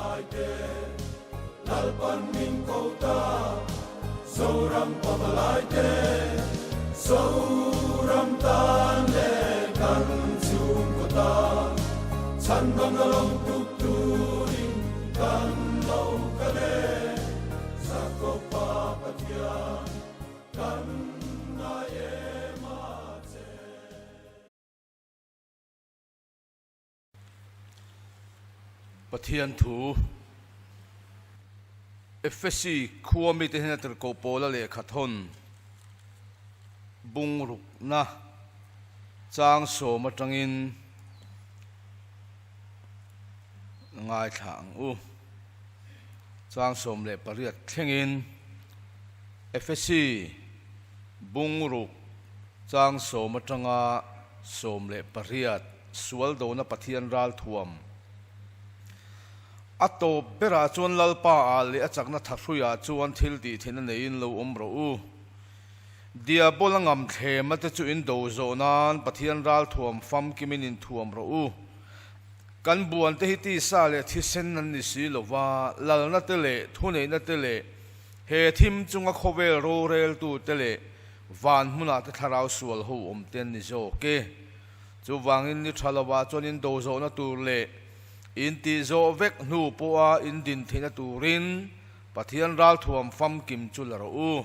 Pavalaite Lalpan min ko ta Zoram Pavalaite Zoram tan leh kan chhungkaw tan Chhandamna lo tuk turin kan lo kal e Jakoba Pathian kan ngai em a che. Pathian thu Efesi khua mite hian a tirhkoh Paula lehkha thawn bungrukna chang sawm atangin ngaithla ang u. Chang 18 thlengin Efesi bungruk chang sawm atanga 18 sual dona Pathian ral thuam. A tawp berah chuan Lalpa ah leh a chakna thahruiah chuan thil tih theihna neiin lo awm rawh u. Diabola ngam thlema te chu in do zawh nan Pathian ral thuam famkimin in thuam rawh u. Kan buan te hi tisa leh thisen an ni si lo va, lalna te leh thuneihna te leh he thim chunga khawvel roreltu te leh van hmunah te thlarau sual ho awm te an ni zawk e. Chuvangin ni tha lovah chuan in do zawhna tur leh in tih zawh vek hnu pawha in din theihna turin Pathian ralthuam famkim chu la rawh u.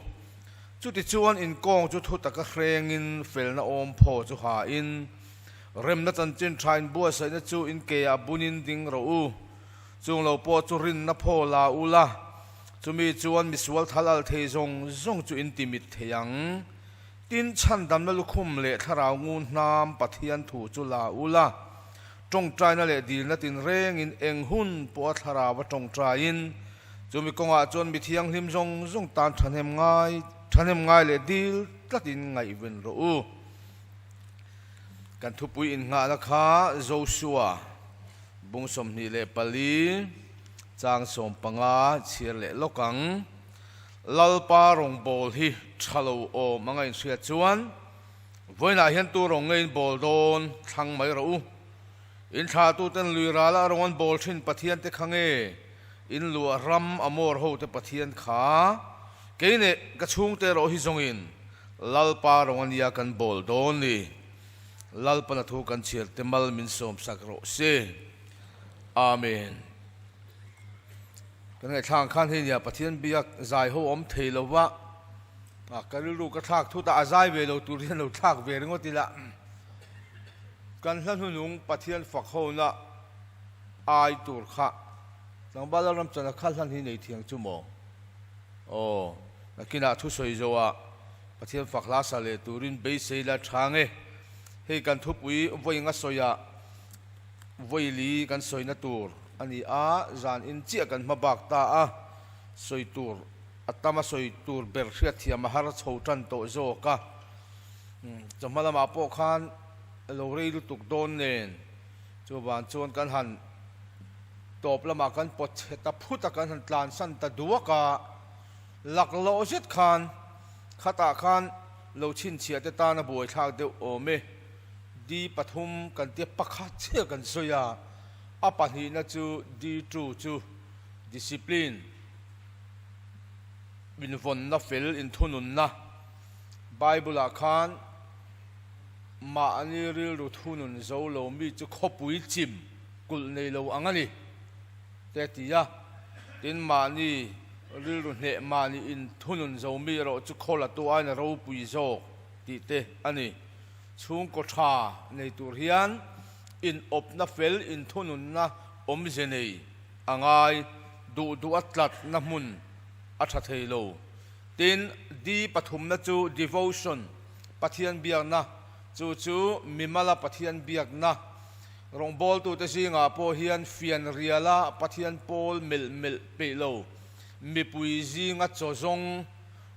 Chutichuan in kawng chu thu taka hrengin felna awm phaw chu hain remna chanchin tha in buatsaihna chu in keah bunin ding rawh u. Chung lo pawh chu rinna phaw la u la, chumi chuan misual thal al thei zawng zawng chu in timit thei ang. Tin, chhandamna lukhum leh thlarau ngun hnam Pathian thu chu la u la, tawngtaina leh dilna tinrengin eng hun pawha thlarau a tawngtaiin, chumi kawngah chuan mi thianghlim zawng zawng tan thahnem ngai thahnem ngai leh dil tlatin ngaihven rawh u. Kan thupui innghahna kha Joshua bung 24 chang 15 chhiar leh lawk ang. Lalpa rawngbâwl hi ṭha lo awm anga inhriat chuan vawiinah hian tu rawng nge in bâwl dâwn thlang mai rawh u. In thlahtuten lui râla rawng an bâwl ṭhin Pathiante kha nge in luah ram Amor hote Pathian kha? Kei neh ka chhûngte erawh hi zawngin Lalpa rawng a nia kan bâwl dâwn ni. Lalpana thu kan chhiar te mal min sâwmsak rawh se. Amen. Kan ngaihthlak ang khan hei nia Pathian biak zai ho awm thei lo va, ka rilru ka thlak thut a, a zai ve lo tur hian lo thlak ve ringawt ila kan hla hnunung Pathian fak hona ai tur kha tlangval lalram chana kha hlan hi nei thiang chu maw? Aw, nakinah thusawi zawhah Pathian fak hla sa leh turin beisei la tha nge. Hei kan thupui vawi nga sawiah Vawi li kan sawina tur a ni a, zan in chiah kan hma bak ta a, sawi tur a tam a sawi tur ber hriatthiam a har chho tan tawh zawk a. Chawhma lamah pawh khan lo rei lutuk dawn nen chuvang chuan kan han tawp lamah kan pawt chhe ta phut a, kan han tlansan ta duak a, laklawh zet khan khatah khan lo chhinchhiah te tan a buaithlak deuh awm e. D pathum kan tia pakhat chiah kan sawi a, a pahnihna chu D two chu discipline, invawnna fel, inthununna. Bible-ah khan mahni rilru thunun zo lo mi chu khawpui chim kulh nei lo ang a ni te a ti a, tin mahni rilru hneh mahni inthunun zo mi erawh chu khaw la tu aiin a ropui zawk tih te a ni. Chhungkaw tha nei tur hian inawpna fel inthununna awmze nei a ngai duh duh a tlatna hmun a tha thei lo. Tin, D pathumna chu devotion, Pathian biakna, chu chu mimala Pathian biakna. Rawngbawltute zingah pawh hian fian riala Pathian pawl melh melh peih lo, mipui zinga chaw zawng,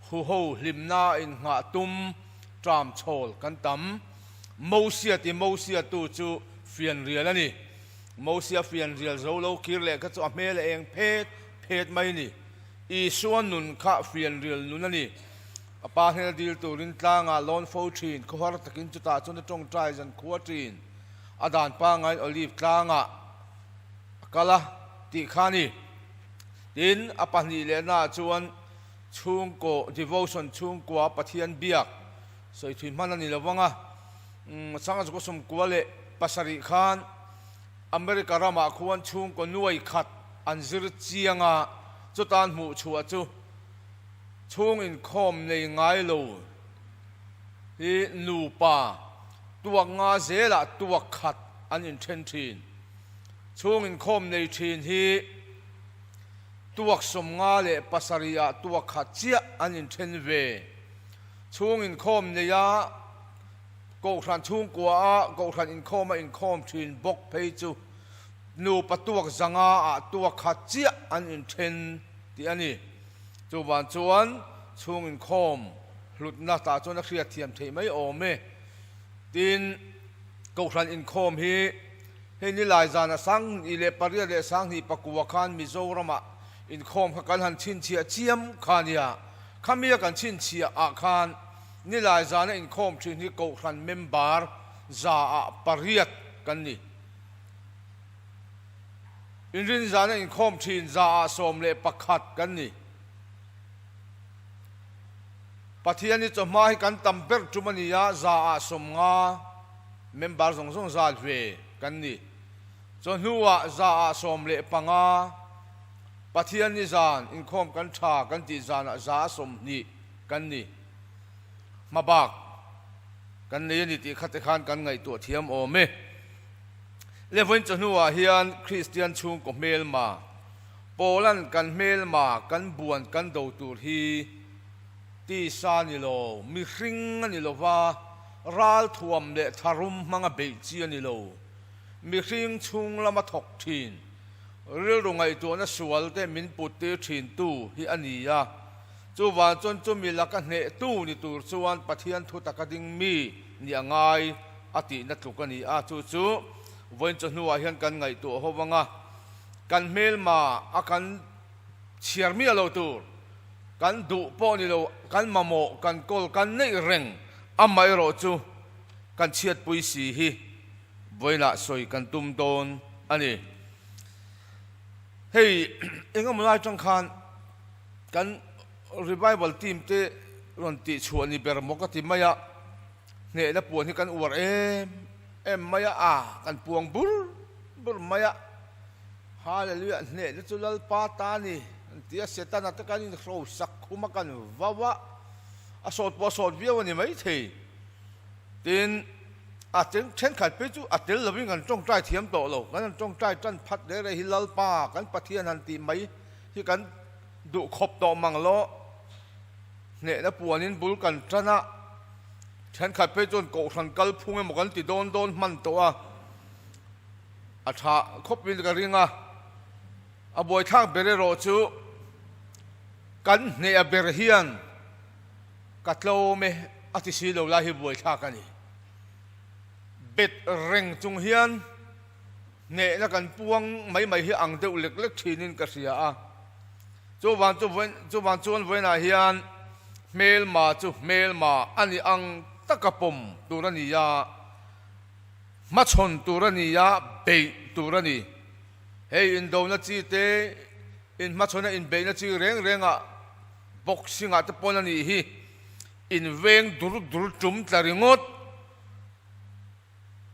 huho hlimna innghah tum, Tram chhawl kan tam. Mosia ti Mosia tu chu fianrial a ni. Mosia fianrial zo lo kir leh kha chu a hmel a eng phet phet mai ni. Isua nun kha fianrial nun a ni. A pa hnena dil turin tlangah lawn fo thin, khawhar takin chutah chuan a tawngtai zan khua thin. A dan pangaiin Olive tlangah a kal a. tih kha a ni. Tin, a pahnih lehnaah chuan chhungkaw devotion chhungkua Pathian biak sawi thui hman a ni lo vang a. Sanga Zukua 97 khan America ramah khuan chhungkaw nuai khat an zir chiang a, chutan hmuh chhuah chu chhung inkhawm nei ngai lo hi nupa tuak nga zelah tuak khat an inthen thin. Chhung inkhawm nei thin hi tuak 57 ah tuak khat chiah an inthen ve. Chhung inkhawm neia Kohhran chhungkua a Kohhran inkhawm a inkhawm thin bawk phei chu nupa tuak 500 ah tuak khat chiah an inthen tih a ni. Chuvang chuan chhung inkhawm hlutna tah chuan a hriatthiam theih mai awm e. Tin, Kohhran inkhawm hi hei nilai zana 28 leh 29 khan Mizoramah inkhawm kha kan han chhinchhiah chiam kha nia. Khamia kan chhinchhiah ah khan nilai zana inkhawm thin hi Kohhran member 8% kan ni. Inrin zana inkhawm thin 11% kan ni. Pathian hi chawhma hi kan tam ber tum a ni a, 50% member zawng zawng zal ve kan ni. Chawhnuah 15% Pathian ni zan inkhawm kan tha kan tih zanah 20% kan ni. Hmabak kan nei a ni tih khate khan kan ngaihtuah thiam awm e. Levain chawhnuah hian Kristian chhungkaw hmelma, Pawlan kan hmelma kan buan kan do tur hi tisa ni lo, mihring a ni lo va, ralthuam leh tharum hmanga beih chi a ni lo. Mihring chhung lama thawk thin, rilru ngaihtuahna sual te min put tir thin tu hi a ni a. Chuvang chuan chumi laka hnehtu ni tur chuan Pathian thu taka ding mi ni a ngai a tihna tluk a ni a. Chu chu vawiin chawhnuah hian kan ngaihtuah ho vang a. Kan hmelma a kan chhiar miah lo tur, kan duh pawh ni lo, kan mamawh, kan kawl, kan neih reng amaherawh chu kan chhiatpui si hi vawiinah sawi kan tum dawn a ni. Hei engemaw lai tang khan kan revival team te rawn tih chhuah ni ber maw ka ti mai a, hnehna puan hi kan uar em em mai a, a kan puang bur bur mai a, Hallelujah hnehna chu Lalpa ta a ni an ti a, Setana te kan inhrosak khum a kan vau a, a sawt pawh a sawt viau a ni maithei. Tin, a thenkhat phei chu a tel lovin kan tawngtai thiam tawh lo, kan han tawngtai tan phat reh reh hi Lalpa kan Pathian han tih mai hi kan duh khawp tawh mang lo. Hnehna puanin bul kan tan a, thenkhat phei chuan kohhran kal phung emaw kan ti dawn dawn hman tawh a, a tha khawpin ka ring a. A buaithlak ber erawh chu kan hneh a ber hian ka tlawm e a ti si lo lai hi buaithlak a ni. Bet reng chung hian hnehna kan puang mai mai hi ang deuh lek lek thinin ka hria a. Chuvang chu chuvang chuan vawiinah hian hmelma chu hmelma a ni ang taka pawm tur a ni a, hmachhawn tur a ni a, beih tur a ni. Hei indona chi te, inhmachhawna inbeihna chi reng rengah boxing ah te pawn a nih hi inveng dur dur tum tla ringawt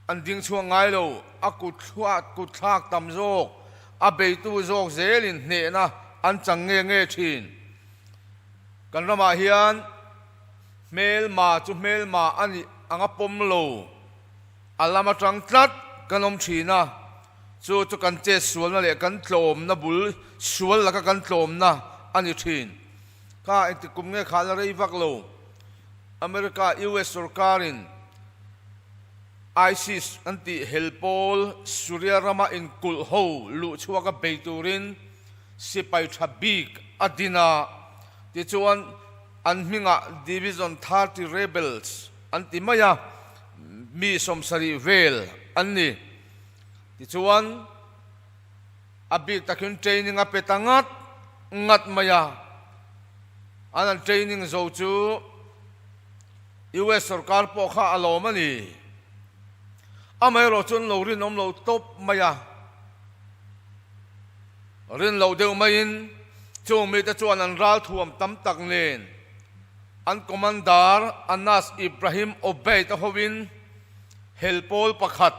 an ding chhuak ngai lo, a kut thluah kut thlak tam zawk, a beitu zawk zelin hnehna an chang nge nge thin. Kan ramah hian hmelma chu hmelma a nih anga pawm lo, a lam atang tlat kan awm thin a, chu chu kan chet sualna leh kan tlawmna bul sual laka kan tlawmna a ni thin. Kha engti kum nge kha la rei vak lo, America US sorkarin ISIS an tih hel pawl Suria rama inkulh ho luh chhuaka bei turin sipai tha bik a din a, tichuan an hmingah Division 30 Rebels an ti mai a, mi 70 vel an ni. Tichuan a bik takin training a pe ta ngat ngat mai a, an an training zo chu US sorkar pawh kha a lawm a ni. Amaherawh chuan lo rinawm lo tawp mai a. Rin loh deuh maiin chung mite chuan an ralthuam tam tak nen an commander Anas Ibrahim Obeid a hovin hel pawl pakhat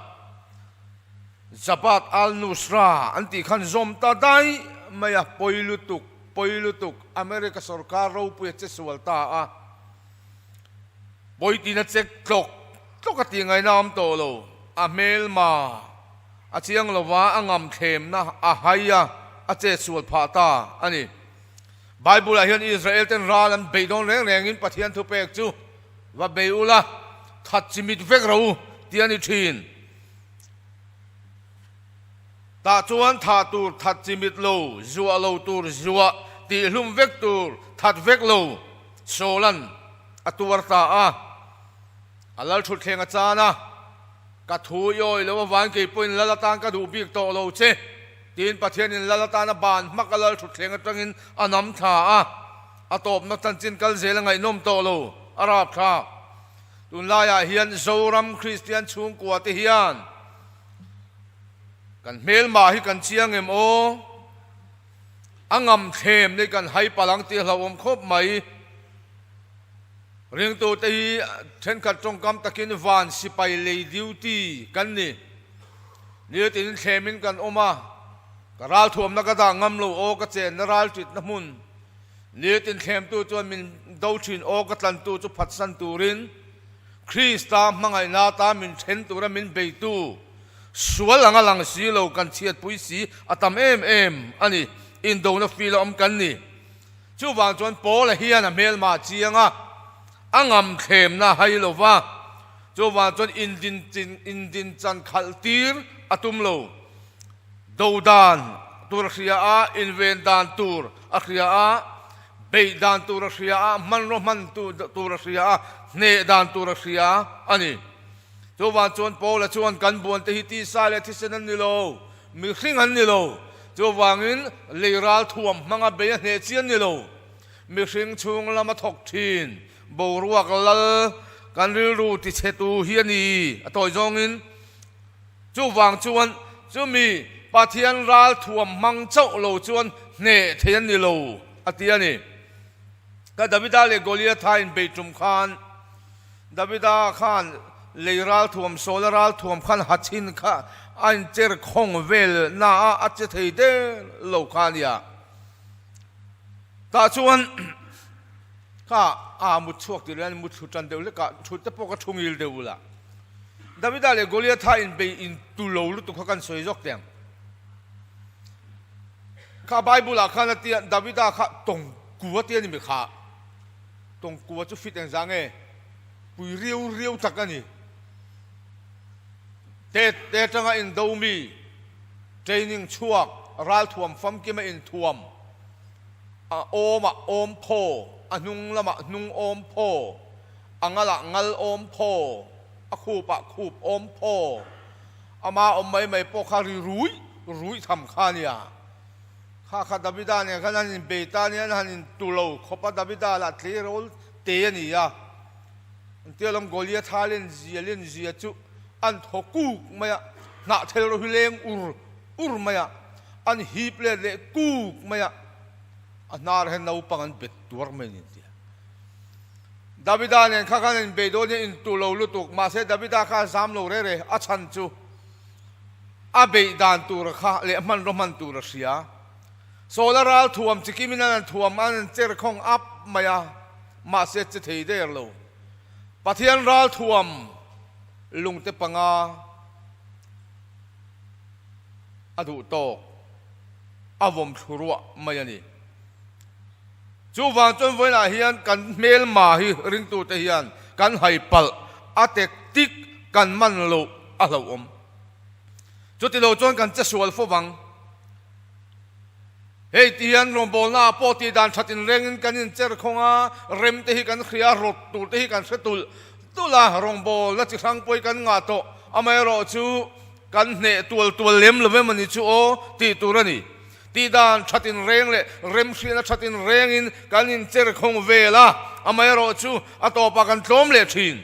Jabhat al-Nusra an tih khan zawm ta daih mai a, pawi lutuk, pawi lutuk, America sorkar ropui a che sual ta a, pawi tina che tlawk tlawk a tih ngaihna a awm tawh lo, a hmelma a chiang lova a ngam thlemna a hai a, a che sual phah ta a ni. Bible ah hian Israel ten ral an beih dawn reng rengin Pathian thupek chu va bei ula, that chimit vek ro u tih a ni thin. Tah chuan thah tur that chimit lo, zuah lo tur zuah, tihhlum vek tur that vek lo Saul-a'n a tuar ta a. A lal thutthleng a chan a, Ka thu i awih lo avangin kei pawhin lal atan ka duh bik tawh lo che, tiin Pathianin lal atana ban hmak a lal thutthleng atangin a nam thla a. A tawpna chanchin kal zel a ngaihnawm tawh lo, a rapthlak. Tunlaiah hian Zoram Kristian chhungkua te hian kan hmelmah hi kan chiang em aw? A ngam thlem nei kan hai palh ang tih a hlauhawm khawp mai. Ringtute hi thenkhat tawngkam takin van sipai lei duty kan ni. Nitin thlemin kan awm a, ka ralthuamna ka dah ngam lo aw ka chenna ralṭitna hmun. Nitin thlemtu chuan min do thin aw ka tlantu chu phatsan turin Krista hmangaihna atan min then tura min beitu sual anga lang si lo kan chhiatpui si a tam em em a ni. Indona feel a awm kan ni. Chuvang chuan Paula hian a hmelma chiang a, a ngam thlemna hai lo va, chuvang chuan indin chan khalh tir a tum lo. Do dan tur a hria a, inven dan tur a hria a, beih dan tur a hria a, hmanraw hman tur a hria a, hneh dan tur a hria a ni. Chuvang chuan Paula chuan kan buan te hi tisa leh thisen an ni lo, mihring an ni lo. Chuvangin lei ral thuam hmanga bei a hneh chi an ni lo. Mihring chhung lama thawk thin boruak lal kan rilru tichhetu hi a ni a tawi zawngin. Chuvang chuan chumi Pathian ral thuam hmang chauh lo chuan hneh thei an ni lo, a ti a ni. Ka Davida leh Goliatha in bei tum khan Davida khan lei ral thuam, Saula ral thuam khan ha chhin kha a incher khawng vel na a, a che thei der lo kha a nia. Tah chuan kha a mut chhuak tir hian mut thlu tan deuh hlek a, thut te pawh ka thu ngil deuh ula. Davida leh Goliatha inbei intu lo lutuk kha kan sawi zawk teh ang. Kha Bible ah khan a tia Davida kha tawngkua tia ni mi kha. Tawngkua chu fit engzah nge? Pui riau riau tak a ni. Te te atanga indo mi, training chhuak, ralthuam famkima inthuam, a awmah awm phaw, a hnung lamah hnung awm phaw, A ngalah ngal awm phaw, a khupah khup awm phaw, ama awm mai mai pawh kha ri rui rui tham kha a nia. Kha kha Davida nen khan an inbei ta nia, an han intu lo khawp a, Davida lah tleirawl te a ni a. An tia lawm Goliatha len zia len zia chu an thaw kuk mai a, hnahthel ro hi leng ur ur mai a, an hip let leh kuk mai a, a hnar hian naupang an bet tuar mai a ni an ti a. Davida nen kha khan in bei dawn hian in tu lo lutuk, mahse Davida kha a zam lo reh reh, a chhan chu a beih dan tur kha leh hmanraw hman tur a hria. Saula ral thuam chi kim in an an thuam an an cher khawng ap mai a, mahse che thei der lo. Pathian ral thuam lungte panga a duh tawk a vawm thlu ruah mai a ni. Chuvang chuan vawiinah hian kan hmelma hi ringtute hian kan hai palh a tek tik kan man loh a hlauhawm. Chuti lo chuan kan che sual fo vang. Hei ti hian rawngbawlnaah pawh tih dan that inrengin kan incher khawng a, rem te hi kan hria, rawt tur te hi kan hre tulh tulh a, rawngbawlna chi hrang pawh hi kan ngah tawh. Amaherawhchu Kan hneh tual tual lem lo em a ni chu aw tih tur a ni. Tih dan that inreng leh remhriatna that inrengin kan incher khawng vel a, amaherawh chu a tawpah kan tlawm leh thin.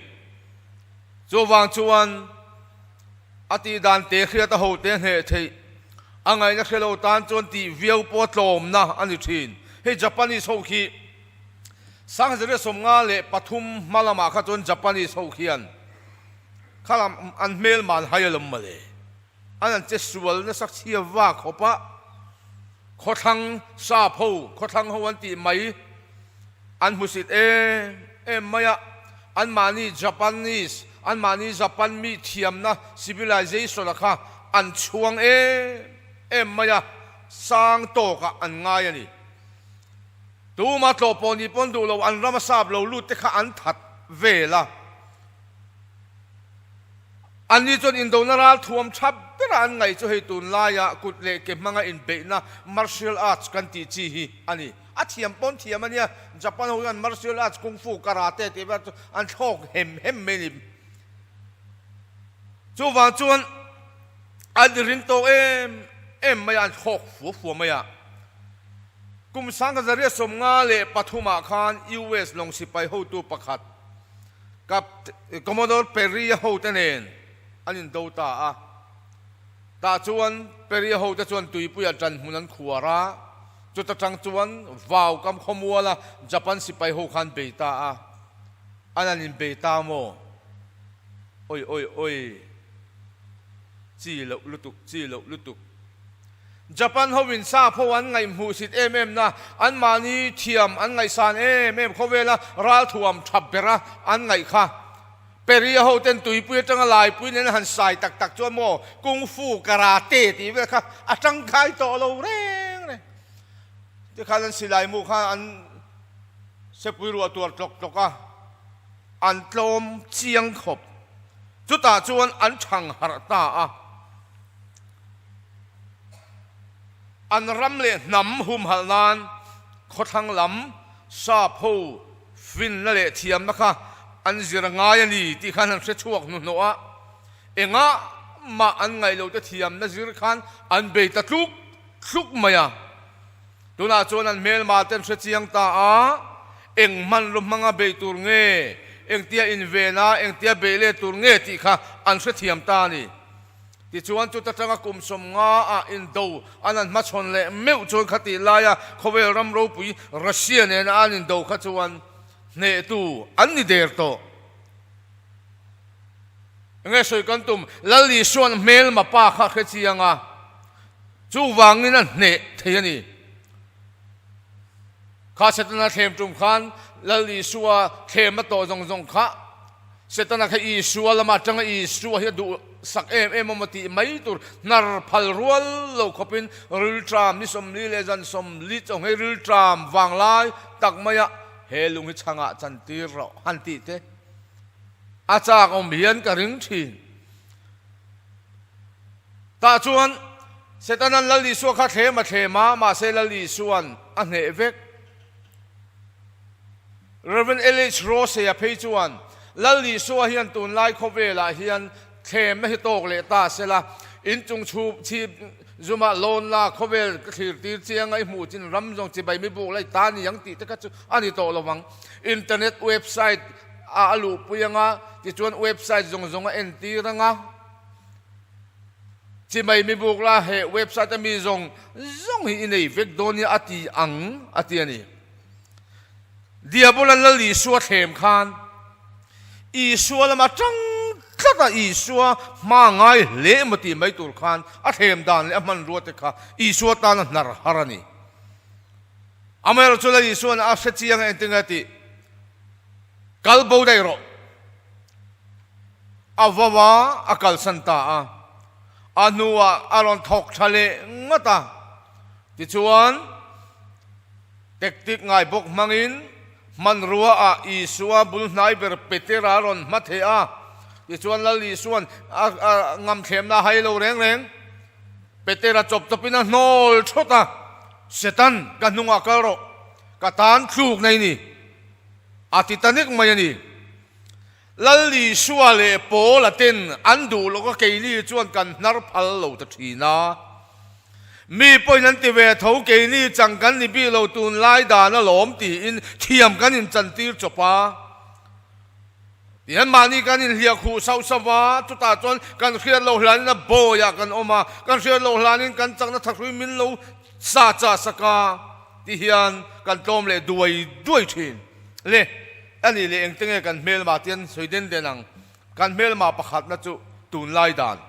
Chuvang chuan a tih dan te hriat a ho te hneh theih. A ngaihna hre lo tan chuan tih viau pawh tlawmna a ni thin. Hei Japanese ho khi 1953 hma lamah kha chuan Japanese ho khian khalam an hmel man hai alawm mawle. An an che sual nasa chhia va khawp a, khawthlang sap ho, khawthlang ho an tih mai an hmusit em em mai a. Anmahni Japanese, anmahni Japan mi thiamna civilization a kha an chhuang em em mai a, sang tawkah an ngai a ni. Tuma tlawh pawh ni pawn duh lo an ram a sap lo lut te kha an that vel a. Anni chuan indona ral thuam tha bera an ngaih chu hei tunlaia kut leh ke hmanga inbeihna martial arts kan tih chi hi a ni. A thiam pawn thiam a nia, Japan ho hian martial arts, kung fu, karate tih vel chu an thlawk hem hem mai a ni. Chuvang chuan an ring tawk em em mai a, an thlawk fua fua mai a. Kum 1953 ah khan US lawng sipai hotu pakhat Capt. Commodore Perry-a hote nen an indo ta a. Tah chuan Perry-a hote chuan tuipuia ṭan hmun an khuar a. Chuta tang chuan vau kam khawmuala Japan sipai ho khan bei ta a, an an inbei ta maw? Oi oi oi, chi loh lutuk, chi loh lutuk. Japan ho in sap ho an ngaihhmuhsit em em na, anmahni thiam an ngaihsan em em khawvela ralthuam thap bera an ngaih kha. Peria ho ten tuipui atanga laipui nen han sai tak tak chuan maw kung fu karate tih vel kha a tangkai tawh lo reng reng. Tikhan an silai mu kha an sepui ruah tuar tlawk tlawk a, an tlawm chiang khawp. Chutah chuan an thang harh ta a. An ram leh hnam humhalh nan khawthlang lam sap ho Finna leh thiamna kha an zir a ngai a ni tih khan an hre chhuak hnuhnawh a, engah mah an ngaih loh te thiamna zir khan an bei ta tluk tluk mai a. Tunah chuan an hmelma te an hre chiang ta a, eng hmanraw hmanga bei tur nge, engtia inven a, engtia bei let tur nge tih kha an hre thiam ta a ni. Tichuan chuta tanga kum 50 ah indo an an hmachhawn leh meuh chuan khatih laia khawvel ram ropui Russia nena an indo kha chuan hnehtu an ni der tawh. Enge sawi kan tum? Lal Isua'n hmelma pa kha hre chiang a, chuvangin a hneh thei a ni. Kha Setana thlem tum khan Lal Isua thlem a tawh zawng zawng kha Setana kha Isua lama atanga Isua hi a duh sak em em awm a tih mai tur hnar phal rual lo khawpin rilṭam ni 40 leh zan 40 chawnghei rilṭam vanglai tak maia he lung hi chhangah chantir rawh han tih te a chak awm hian ka ring thin. Tah chuan Setana'n Lal Isua kha thlem a thlem a, mahse Lal Isua'n a hneh vek. Rev. LH. Rosea phei chuan, Lal Isua hian tunlai khawvelah hian thlemna hi tawk leh ta sela, inchung chhup chhip zuma lawnla khawvel ka thlir tir chiang a, i hmuh chin ram zawng chibai mi buk lai ta ni ang tih te kha chu a ni tawh lo vang. Internet website ah a luhpui anga, tichuan website zawng zawng a entir anga, chimai mi buk la he website a mi zawng zawng hi i nei vek dawn nia a ti ang a ti a ni. Diabola Lal Isua thlem khan Isua lama tang tlat a Isua hma ngai hle emaw tih mai tur khan a thlem dan leh a hmanrua te kha Isua tan a hnar har a ni. Amaherawhchu Lal Isua'n a hre chiang a engtin nge tih kal bo daih rawh. A vau a, a kalsan ta a. A hnuah a rawn thawk tha leh ngawt a. Tichuan, tactic ngai bawk hmangin hmanrua ah Isua bul hnai ber Petera a rawn hma theh a. Tichuan, Lal Isua'n a ngamthlemna a hai lo reng reng. Petera chawp chawpin a hnawl thawt a, Setan, ka hnungah kal rawh. Ka tan tluk nei ni. A ti ta nek mai a ni. Lal Isua leh Paula ten an duh lawk a keini chuan kan hnar phal lo ta thin a. Mi pawhin an ti ve tho keini chang kan ni bik lo tunlai dan alawm tiin thiam kan inchantir chawp a. Tihian mahni kan inhliah khuh sauh sauh va, chutah chuan kan hriat loh hlanin a bawiah kan awm a, kan hriat loh hlanin kan chakna thahrui min lo sa chah sak a, tihian kan tlawm leh duai duai thin. Le, a nih leh engte nge kan hmelma tian sawi den den ang? Kan hmelma pakhatna chu tunlai dan.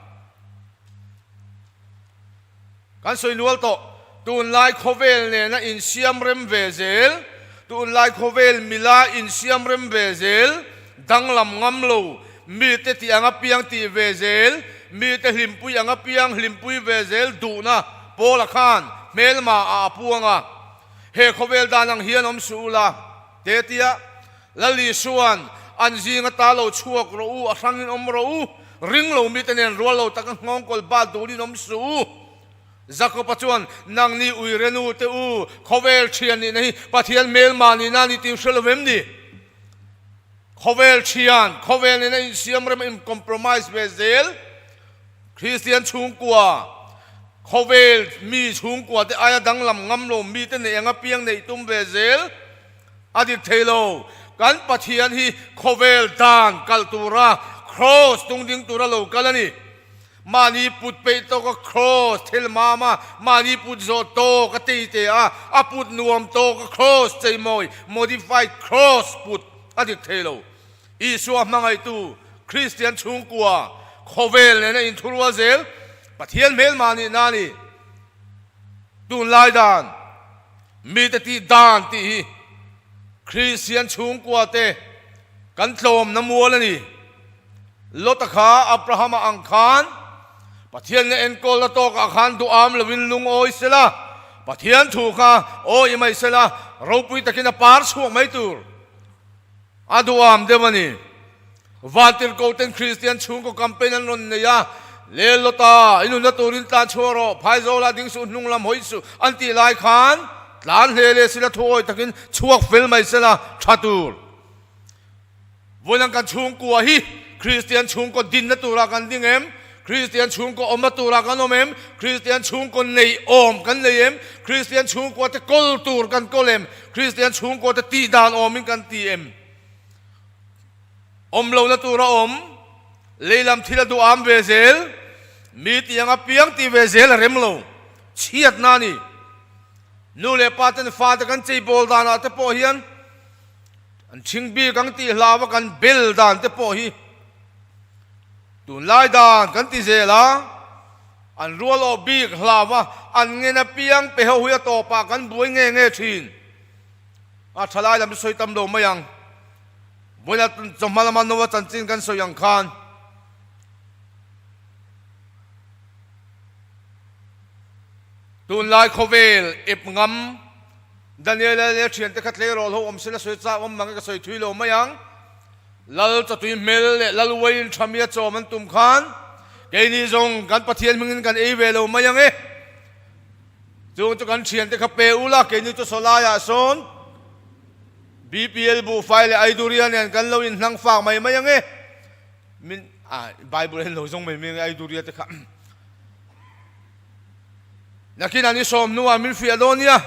Kan sawi nual tawh, tunlai khawvel nena insiam rem ve zel, tunlai khawvel mila insiam rem ve zel, danglam ngam lo, mite tih anga piang tih ve zel, mite hlimpui anga piang hlimpui ve zel duhna Paula khan hmelma ah a puang a, he khawvel dan ang hian awm suh ula, te tia Lal Isua'n an zinga ta lo chhuak rawh u, a hrangin awm rawh u, ring lo mite nen rual lo taka nghawngkawl bat durin awm suh u. Jakob-a chuan, Nangni uirenu te u, khawvel thian nihna hi Pathian hmelma nihna a ni tih hre lo em ni? Khawvel thian, khawvel nena insiam rem a in-compromise ve zel. Kristian chhungkua, khawvel mi chhungkua te aia danglam ngam lo mite neih anga piang neih tum ve zel. A dik thei lo. Kan Pathian hi khawvel dan kalh tura Kraws tung ding tura lo kal a ni. Mahni put peih tawka Kraws thil mam a, mahni put zawh tawk a tei te a, a put nuam tawka Kraws cheimawi, modified Kraws put a dik thei lo. Isua hmangaihtu Kristian chhungkua khawvel nena inthurual zel Pathian hmelma nihna a ni. Tunlai dan. Mite tih dan tih hi Kristian chhungkua te kan tlawmna mual a ni. Lota kha Abrahama ang khan Pathian na enkawlna tawkah khan duham lovin lungawi sela, Pathian thu kha awi mai sela, ropui takin a par chhuak mai tur a duham deuh a ni. Vantirhkohten Kristian chhungkaw campaign an rawn nei a, Le Lota, i nunna turin tlan chhuak rawh, Phaizawla ding suh, hnung lam hawi suh an tih lai khan tlan hle leh sila thuawi takin chhuak fel mai sela tha tur. Vawiin kan chhungkua hi Kristian chhungkaw dinna turah kan ding em? Kristian chhungkaw awmna turah kan awm em? Kristian chhungkaw nei awm kan nei em? Kristian chhungkua te kawl tur kan kawl em? Kristian chhungkaw te tih dan awmin kan ti em? Awm lohna tur a awm, leilam thil a duham ve zel, mi tih anga piang tih ve zel a rem lo, chhiatna a ni. Nu leh pa ten fate kan cheibawl danah te pawh hian an ṭhing bik ang tih hlauva kan bel dan te pawh hi tunlai dan kan ti zel a, an rual awh bik hlauva an ngen apiang pe ho hi a tawpah kan buai nge nge ṭhin. A ṭhalai lam chu sawi tam lo mai ang. Vawiina chawhma lama Noah chanchin kan sawi ang khan tunlai khawvel ep ngam Daniela leh a thiante kha tleirawl ho awm sela sawi chak awm mang e ka sawi thui lo mai ang. Lal chawtui hmel leh Lal uaiin tha mi a chawm an tum khan keini zawng kan Pathian hmingin kan ei ve lo mai ang e. Chung chu kan thiante kha pe ula keini chu sawlaiah sawn BPL buhfai leh Aiduria nen kan lo inhnang fak mai mai ange. Min ah Bible hian lo zawng mai mai ange Aiduria te kha. Nakin an i sawm hnuah min fiah dawn nia.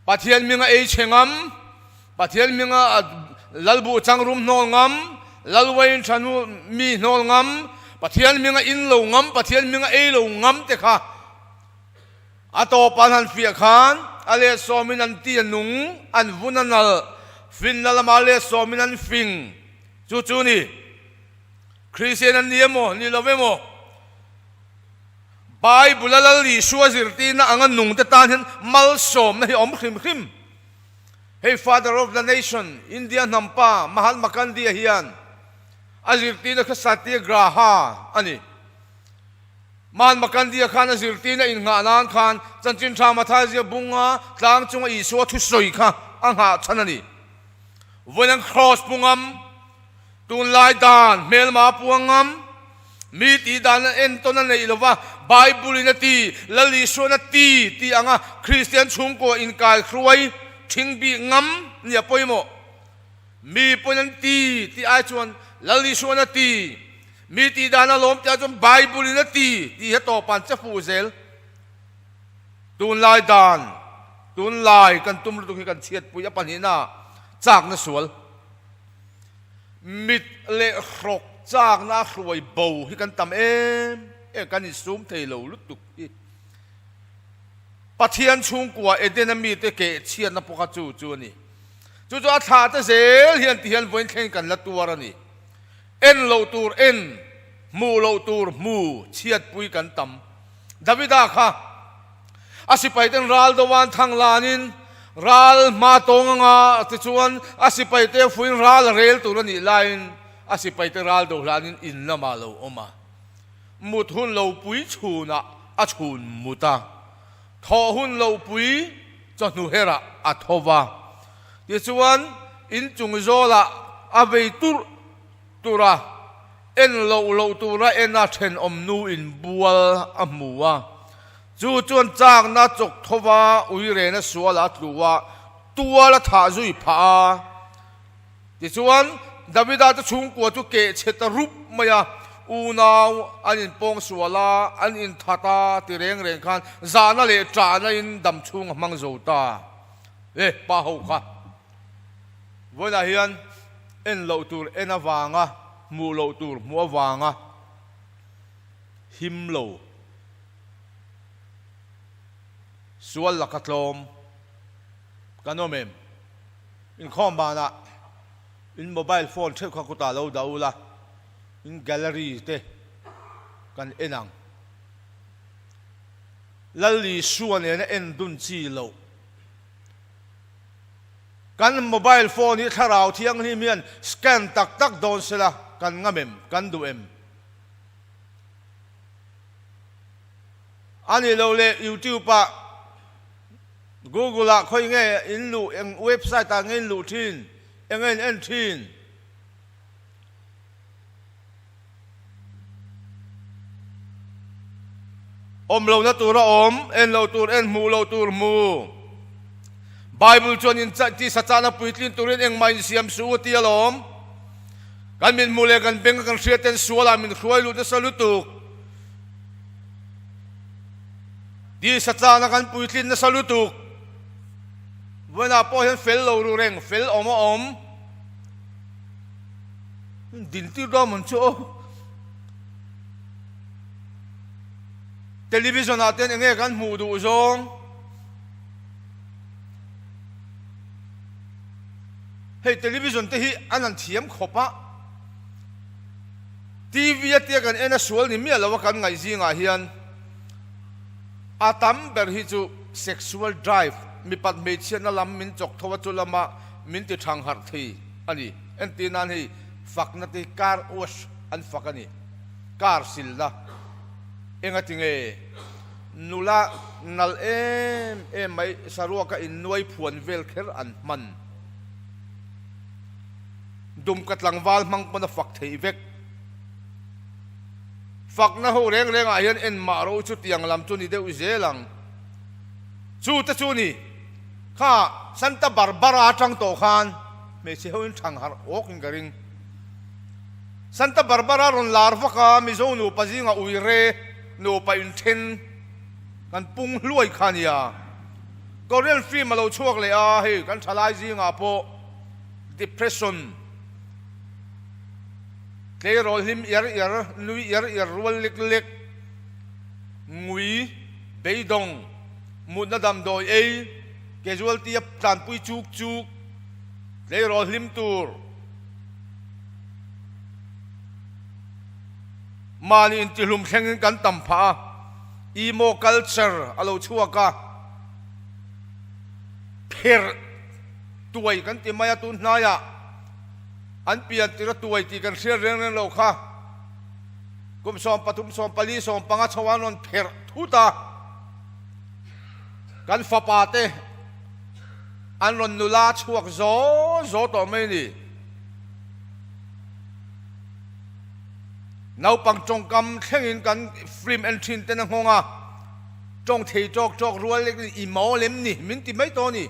Pathian minga ei chhe ngam, Pathian minga lalbuh changrum hnawl ngam, lalwain tha hnu mi hnawl ngam, Pathian minga in lo ngam, Pathian minga ei lo ngam te kha A tawp an han fiah khan a let sawmin an ti a nung, an vun a nalh, finna lamah a let sawmin an fing. Chu chu ni. Kristian an ni emaw, ni lo emaw, Bible-a Lal Isua zirtirna anga nungte tan hian malsawmna hi a awm hrim hrim. Hei Father of the Nation, India hnampa Mahatma Gandhi-a hian a zirtirna kha Satyagraha a ni. Mahatma Gandhi-a khan a zirtirna innghah nan khan Chanchin Tha Mathai ziak bunga tlang chunga Isua thusawi kha a nghah chhan a ni. Vawiin an Kraws pu ngam, tunlai dan hmelma puang ngam, mi tih dan an entawn a neih lova Bible-in a ti, Lal Isuan a ti tih anga Kristian chhungkaw inkai hruai thing bik ngam nia pawimawh. Mi pawn an ti tih ai chuan Lal Isuan a ti. Mi tih dan a lawm tih ah chuan Bible in a ti tih hi a tawp an che fuh zel. Tunlai dan, tunlai kan tum lutuk hi kan chhiatpui a pahnihna chakna sual. Mit leh hrawk chakna a hruai bo hi kan tam em em, kan insum thei lo lutuk hi. Pathian chhungkua Edena mite keh chhiatna pawh kha chu chu a ni. Chu chu a thlah te zel hian ti hian vawiin thleng kan la tuar a ni. En loh tur en, hmuh loh tur hmu chhiatpui kan tam. Davida kha a sipaiten ral doan thang lanin ral hma tawng anga tichuan a sipaite fuin ral a rel tur a nih laiin a sipaite ral do hlanin in lamah lo awm a. Mut hun lo pui chhunah a chhun mut a, thawh hun lo pui chawhnu herah a tho va. Tichuan inchung zawlah a vei turh turh a, en loh loh tura en a thenawm nu in bual a hmu a. Chu chuan chakna chawk tho va, uirena sualah a tlu a, tual a thah zui phah a. Tichuan, Davida te chhungkua chu keh chhe ta rup mai a, unau an inpawng sual a, an inthat a ti reng reng khan zahna leh ṭahna in dam chhung a hmang zo ta. E, pa ho kha vawiinah hian en loh tur en avanga, hmuh loh tur hmuh avanga him lo, sual laka tlawm kan awm em? Inkhawm banah in mobile phone theuh kha kutah lo dah ula, in gallery te kan en ang. Lalisua nena en dun chi loh. Kan mobile phone hi thlarau thianghlim hian scan tak tak dawn sela kan ngam em, kan duh em? A nih loh leh YouTube ah Google ah khawi nge in luh, eng website ah nge in luh thin, eng nge in en thin? Awm lohna tur a awm, en loh tur en, hmuh loh tur hmu. Bible chuan in tisa chahna puitlin turin engmah in siam suh u ti alawm. Kan min hmuh leh kan beng a kan hriat ten sualah min hruai lut nasa lutuk. Tisa chahna kan puitlin nasa lutuk. Vawiinah pawh hian fel lo ru reng, fel awm a awm. Dintir dawn mawn chu aw. Television ah ten enge kan hmuh duh zawng. Hei television te hi an han thiam khawp a. TV a tia kan en a sual ni miah lo a kan ngaih zingah hian a tam ber hi chu sexual drive mipat hmeichhiatna lam min chawk tho a chu lama min ti thang harh thei a ni. Entir nan hei fakna te hi car wash an fak a ni. Car silna engati nge nula nalh em em mai saruaka innuai phuan vel kher an hman. Dumka tlangval hmang pawn a fak theih vek. Fakna ho reng rengah hian en mah ro chu tiang lam chu ni deuh zel ang. Chu te chu ni kha Santa Barbara atang tawh khan hmeichhe ho in thang harh awk in ka ring. Santa Barbara rawn lar vak a, Mizo nupa zinga uire nupa inthen kan pung hluai kha nia. Korean film a lo chhuak leh a, hei kan thalai zingah pawh depression, tleirawl hlim iar iar, nui iar iar rual lek lek, ngui, beidawng, mutna damdawi ei, casualty a tlanpui chuk chuk, tleirawl hlim tur, mahni intihlum thlengin kan tam phah a, emo culture a lo chhuak a, pherh tuai kan ti mai a, tun hnaiah an pian tir a tuai tih kan hriat reng reng lo kha kum 13, 14, 15 chho an rawn pherh thut a, kan fapa te an rawn nula chhuak zaw zaw tawh mai a ni. Naupang tawngkam thlengin kan film en thin ten a nghawng a, tawng thei tawk tawk rual lek i mawl em ni min ti mai tawh a ni.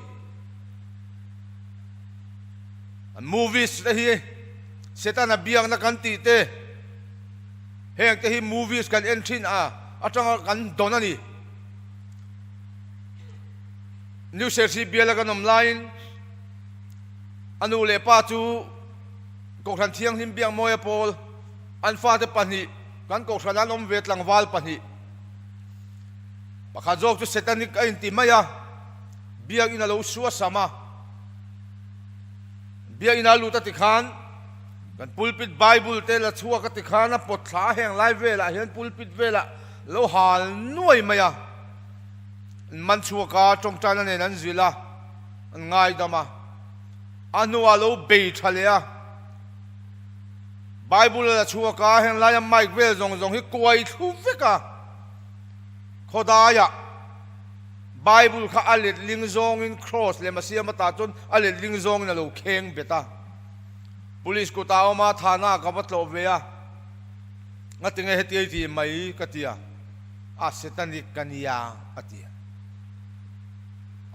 An movies te hi Setana biakna kan tih te heng te hi movies kan en thin a atanga kan dawn a ni. New Serchhip biala kan awm laiin a nu leh pa chu. Kohhran Thianghlim Biakmawia pawl an fate pahnih kan kohhran an awm ve tlangval pahnih. Pakhat zawk chu Satanic a inti mai a, biakin a lo suasam a. Biakin a lut a ti khan kan pulpit Bible te la chhuak a ti khan a pawt thla a heng lai velah hian pulpit velah lo hal nuai mai a. An man chhuak a, tawngtaina nen an zilh a, an ngaidam a. A hnuah lo bei tha leh a. Bible a la chhuak a, heng laia mic vel zawng zawng hi kuai thlu vek a. Khawdaiah Bible kha a letling zawngin cross leh Masiam atah chuan a letling zawngin a lo kheng bet a. Police kutah a awm a, thana ka va tlawh ve a. Ngatinge heti ei ti mai ka ti a, a satanic ka nia a ti a.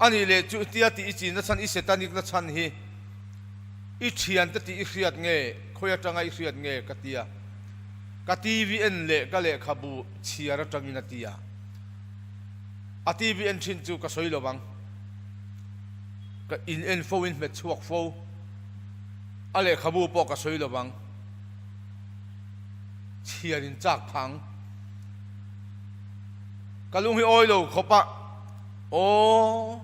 A nih leh chu tia tih i chin na chhan i satanic na chhan hi i thiante tih i hriat nge khawi atanga i hriat nge ka ti a. Ka TV en leh ka lehkhabu chhiar atangin a ti a. A TV en thin chu ka sawi lo vang. Ka in en fo in hmet chhuak fo. A lehkhabu pawh ka sawi lo vang. Chhiar in chak phang. Ka lung hi awi lo khawp a. Aw,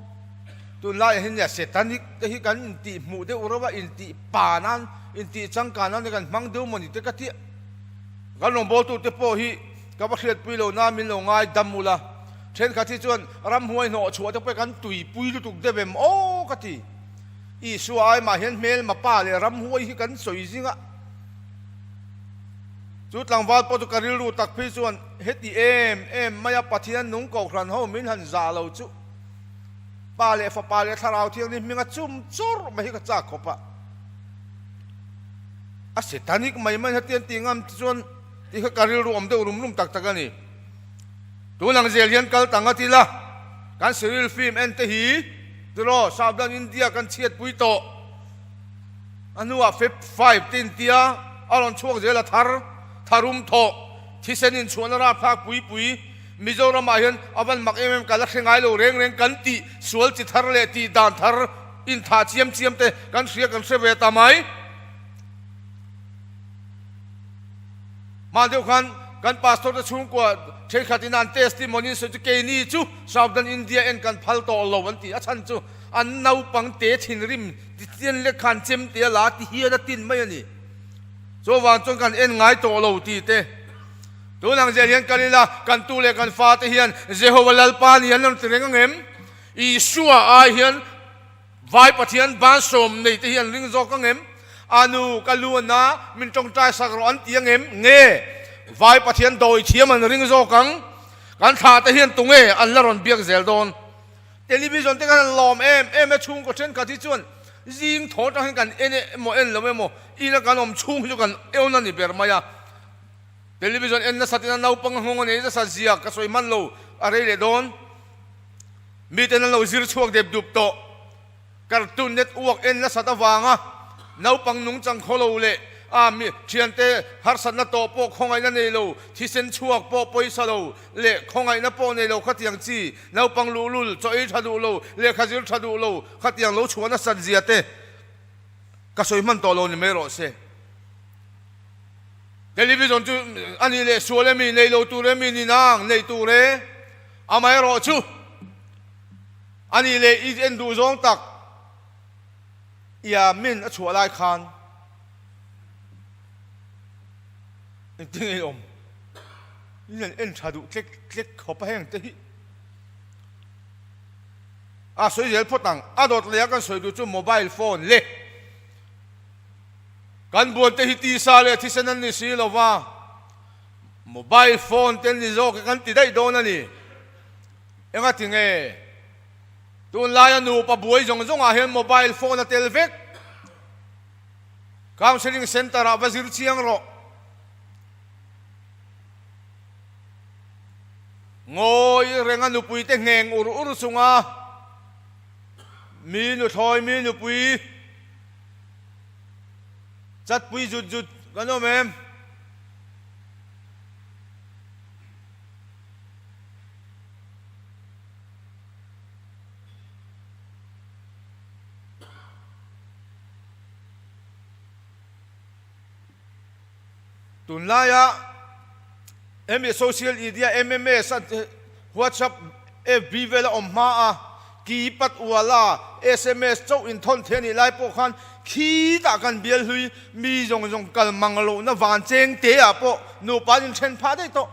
tunlaiah hian nia Satanic te hi kan intih hmuh deuh reuh a, intih pa nan, intih changkan nan te kan hmang deuh mawni te ka ti a. Kan rawngbawltute pawh hi ka va hriatpui lo na min lo ngai dam ula, thenkhat hi chuan ramhuai hnawh chhuah te pawh kan tuipui lutuk deuh em aw ka ti. Isua ai mah hian hmelma pa leh ramhuai hi kan sawi zing a. Chu tlangval pawh chu ka rilru tak phei chuan heti em em maia Pathian nung kohhran ho min han zah lo chu Pa leh Fapa leh Thlarau Thianghlim hminga chum chawrh mai hi ka chak khawp a. A satanic mai mai hetiang tih ngam te chuan tih kha ka rilru awm deuh rum rum tak tak a ni. Tun ang zel hian kal tang a ti la, kan Cyril film en te hi tiraw Southern India kan chhiatpui tawh. A hnuah Feb five te intia a rawn chhuak zel a thar, tharum thawh, thisen inchhuahna rapthlak pui pui Mizoramah hian a van mak em em ka la hre ngai lo reng reng kan tih sual chi thar leh tih dan thar inthah chiam chiam te kan hria kan hre ve ta mai. Hma deuh khan kan pastor te chhungkua thenkhat in an testimony in sawi chu keini chu Southern India en kan phal tawh lo an ti a chhan chu an naupang te thinrim titian lek khan chem te a la ti hian a tin mai a ni. Chuvang chuan kan en ngai tawh lo ti te. Tun ang zel hian kal ila, kan tu leh kan fate hian Jehova Lalpa ni an rawn ti reng ang em? Isua ai hian Vai Pathian ban sawm nei te hi an ring zawk ang em? A nu, ka lu a na, min tawngtai sak rawh an ti ang em? Nge, Vai Pathian dawi thiam an ring zawk ang? Kan thlah te hian tunge an la rawn biak zel dawn? Television te khan an lawm em em e, chhungkaw thenkhat hi chuan zing thaw atang hian kan en emaw en lo emaw, ina kan awm chhung hi chu kan ewn a ni ber mai a. Television en nasat in a naupang a nghawng a nei nasa zia ka sawi hman lo a rei leh dawn. Miten an lo zir chhuak dep dup tawh. Cartoon network en nasat avanga naupang nungchang khaw lo leh a mi thiante harsatna tawh pawh khawngaihna nei lo, thisen chhuak pawh pawisa lo leh khawngaihna pawh nei lo khatiang chi naupang luhlul, chaw ei tha duh lo, lehkha zir tha duh lo khatiang lo chhuah nasat zia te ka sawi hman tawh lo ni mai rawh se. Television chu a nih leh sual emi, nei lo tur emi ni nang, nei tur e. Amaherawh chu a nih leh i en duh zawng tak ia min a chhuah lai khan engtin nge i awm? I han en tha duh tlek tlek khawp a heng te hi. A sawi zel phawt ang, a dawt leh a kan sawi duh chu mobile phone le. Kan buan te hi tisa leh thisen an ni si lo va, mobile phone te an ni zawk e kan ti daih dawn a ni. Engati nge? Tunlaia nupa buai zawng zawngah hian mobile phone a tel vek. Counselling centre ah va zir chiang rawh. Ngawi renga nupui te ngheng ur ur chunga mi nuthlawi mi nupui Chatpui zut zut kan awm em? Tunlaia hemi social edia MMS a WhatsApp, FB vel a awm hma a, keypad uala sms chauh inthawn thei a nih lai pawh khan khitah kan bial hlui mi zawng zawng kal mang lohna van cheng te ah pawh nupa an inthen phah daih tawh.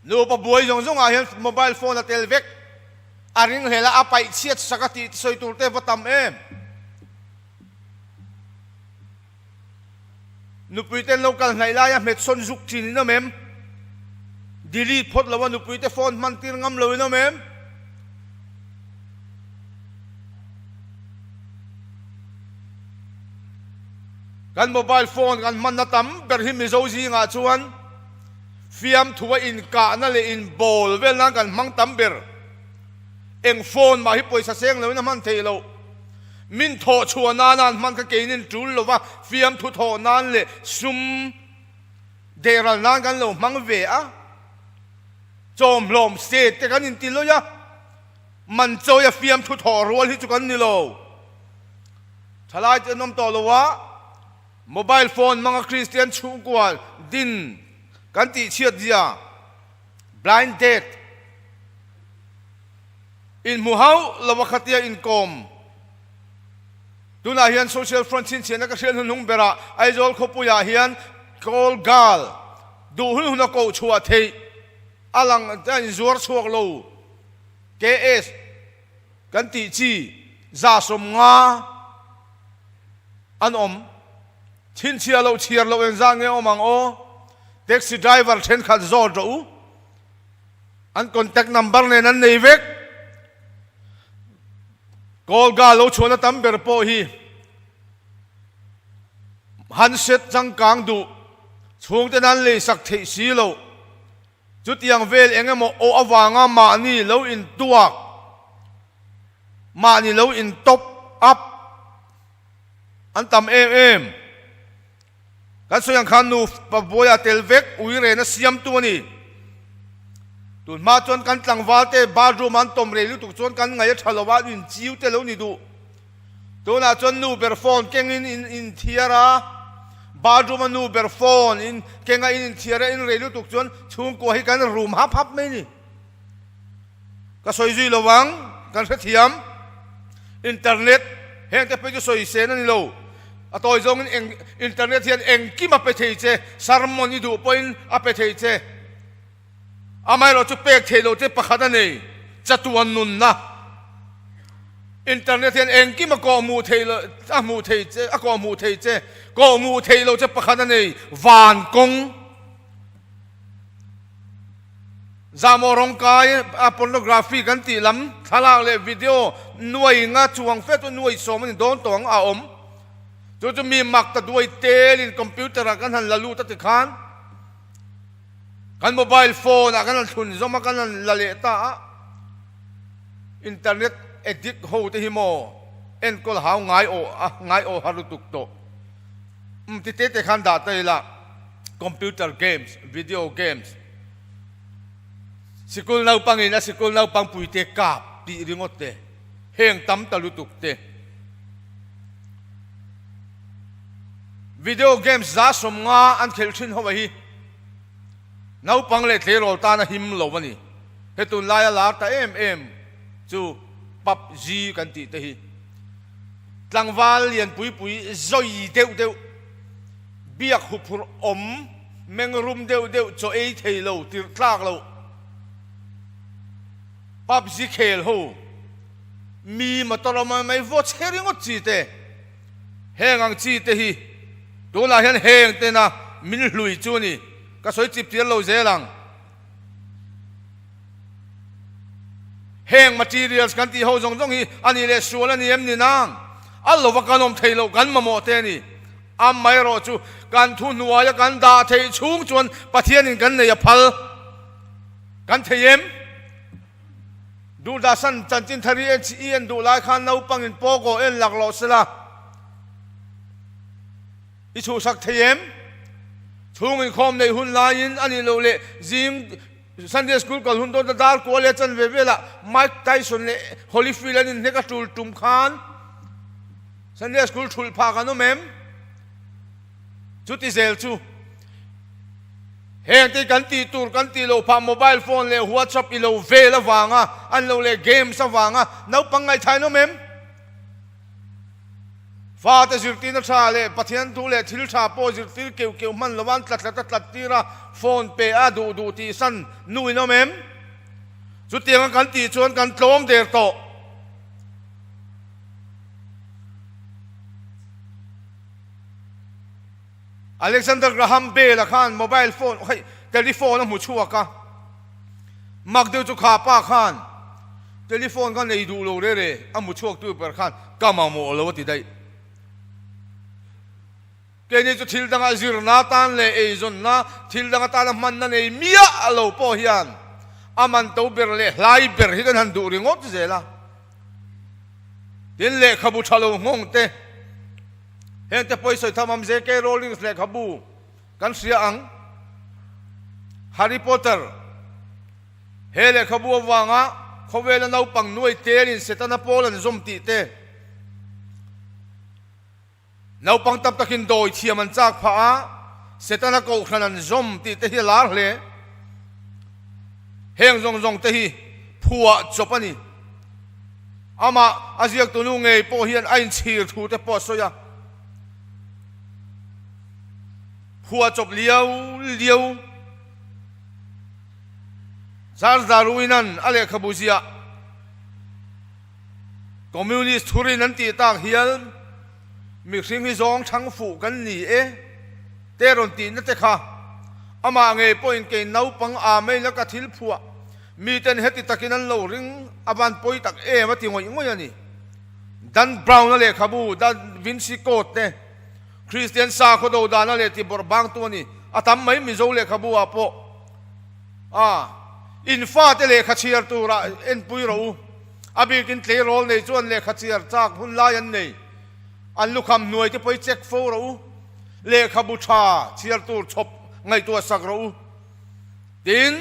Nupa buai zawng zawng ah hian mobile phone a tel vek a ringhlel a, a paih chhiat sak a tih sawi tur te va tam em. Nupui ten lo kal hnaih laia hmet sawn zuk thin in awm em? Delete phawt lo a nupui te phone hman tir ngam lo in awm em? Kan mobile phone kan hmanna tam ber hi Mizo zingah chuan fiamthu a inkahna leh inbawl vel nan kan hmang tam ber. Eng phone mah hi pawisa seng loin a hman theih loh. Min thawh chhuah nana an hman kha keinin tul lova fiamthu thawh nan leh sum dehral nan kan lo hmang ve a. Chawmhlawm state te kan inti lawih a, man chawia fiamthu thawh rual hi chu kan ni lo. Thalai te an awm tawh lo a, mobile phone hmanga Kristian chhungkua din kan tihchhiat zia, blind date, Inhmu hauh lo a khatia inkawm. Tunah hian Social Front chhinchhiahna ka hriat hnuhnung berah Aizawl khawpuiah hian Call Girl duh hun huna koh chhuah theih a lang a inzuar chhuak lo. KS kan tih chi 150 an awm. Chhinchhiah loh chhiar loh engzah nge awm ang aw? Taxi driver thenkhat zawt rawh u. An contact number nen an nei vek. Kawlga lo chhuahna tam ber pawh hi handset changkang duh chhungten an leisak theih si lo. Chutiang vel eng emaw aw avanga mahni lo intuak, mahni lo in top up an tam em em. Kan sawi ang khan nu Pabuaia tel vek ui rena siamtu a ni. Tun hma chuan kan tlangval te bathroom an tawm rei lutuk chuan kan ngaih a tha lo a, in chiu te lo ni duh. Tunah chuan nu ber phone kengin in inthiar a, bathroom a nu ber phone in kenga in inthiar a in rei lutuk chuan chhungkua hi kan rum hap hap mai ni. Ka sawi zui lo vang, kan hrethiam. Internet, heng te phei chu sawi sen a ni lo. A tawi zawngin eng internet hian engkim a pe thei che, sermon i duh pawhin a pe thei che. Amaherawh chu pek theih loh te pakhat a nei, chatuan nunna. Internet hian engkim a kawhhmuh theih loh, a hmuh thei che, a kawhhmuh thei che, kawhhmuh theih loh che pakhat a nei, van kawng. Zahmawh rawngkai a pornography kan tih lam thlalak leh video nuai nga chuang fe chu nuai sawm a ni dawn tawh ang a awm. Chu chu mi mak ta duai telin computer ah kan han la lut a ti khan kan mobile phone ah kan han thlun zawm a kan han la leh ta a. Internet addict ho te hi maw enkawl hau ngai awh a ngai awh har lutuk tawh. Um ti te te khan dah ta ila. Computer games, video games, sikul naupangin a sikul naupang puite kap tih ringawt te, heng tam ta lutuk te. Video games 150 an khelh thin ho a hi naupang leh tleirawl tan a him lo a ni. He tunlaia lar ta em em chu PUBG kan tih te hi. Tlangval lian pui pui zawi deuh deuh. Biak huphurh awm meng rum deuh deuh chaw ei thei lo tirh tlak lo PUBG khel ho mi motor awm mai mai vaw chhe ringawt chi te heng ang chi te hi tunah hian heng tena min hlui chu a ni ka sawi chip tir lo zel ang. Heng materials kan tih ho zawng zawng hi a nih leh sual a ni em ni nang? A lova kan awm thei loh kan mamawh te a ni. Amaherawh chu kan thu hnuaia kan dah theih chhung chuan Pathianin kan nei a phal kan thei em? Duhdasan chanchin thar i en i en duh lai khan naupangin pawkaw en lak loh sela i chhuhsak thei em? Chhung inkhawm neih hun laiin a nih loh leh zing Sunday School kal hun dawn ta dar kua leh chanve velah Mike Tyson leh Holyfield an inhnek a tul tum khan Sunday School thulh phah kan awm em? Chuti zel chu heng te kan tih tur kan tih loh phah mobile phone leh whatsapp i lo vel avanga an lo leh games avanga naupang ngaihthai nawm em? Fate zirtirna tha leh Pathian thu leh thil tha pawh zirtir keuh keuh hman lova an tlat tlat a tlat tir a, phone pe a duh duh tih san nu in awm em? Chutianga kan tih chuan kan tlawm der tawh. Alexander Graham Bell-a khan mobile phone, hei telephone a hmu chhuak a, mak deuh chu kha pa khan telephone kha nei duh lo re re, a hmu chhuak tu ber khan ka mamawh lo a ti daih. Keini chu thil danga zirna atan leh eizawnna thil dang atana hmanna nei miah lo pawh hian a man to ber leh hlai ber hi kan han duh ringawt zel a. Tin, lehkhabu tha lo nghawng te, heng te pawh i sawi tham ang, JK Rowling's lehkhabu kan hria ang, Harry Potter, he lehkhabu avanga khawvela naupang nuai telin Setana pawl an zawm tih te, Naupang tam takin dawi thiam an chak phah a, Setana kohhran an zawm tih te hi a lar hle. Heng zawng zawng te hi phuah chawp a ni. Amah a ziaktu nu ngei pawh hian a inchhir thu te pawh a sawi a. Phuah chawp liau liau Charles Darwin-a'n a lehkhabu ziah Communist thurin an tih tak hian mihring hi zawng chhang fuh kan ni e te rawn tihna te kha amah ngei pawhin kei naupang a mai la ka thil phuah miten heti takin an lo ring a van pawi tak em a ti ngawih ngawih a ni. Dan Brown-a lehkhabu Da Vinci Code te Kristian sakhaw do dana leh ti bawrh bangtu a ni a tam mai Mizo lehkhabu ah pawh a in fate lehkha chhiar turah enpui rawh u. A bikin tleirawl nei chuan lehkha chhiar chak hun lai an nei. An lukham hnuai te pawh i check fo rawh u. Lehkhabu tha chhiar tur chhawp ngaihtuah sak rawh u. Tin,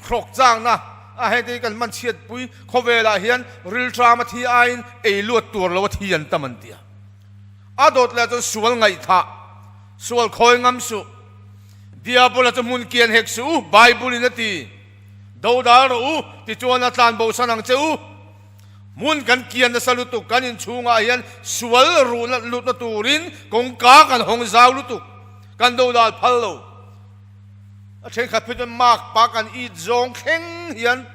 hrawk chakna a heng te hi kan hman chhiat pui khawvelah hian rilṭam a thi aiin ei luat tur lo a thi an tam an ti a. A dawt leh chuan sual ngaihthah, sual khawi ngam suh, Diabola chu hmun kian hek suh u, Bible in a ti. Do dal rawh u, tichuan a tlan bosan ang che u. Hmun kan kian nasa lutuk, kan inchhungah hian sual ruhna lutna turin kawngka kan hawng zau lutuk, kan do dal phal lo. A thenkhat phei chuan mark pa kan it zawng thleng hian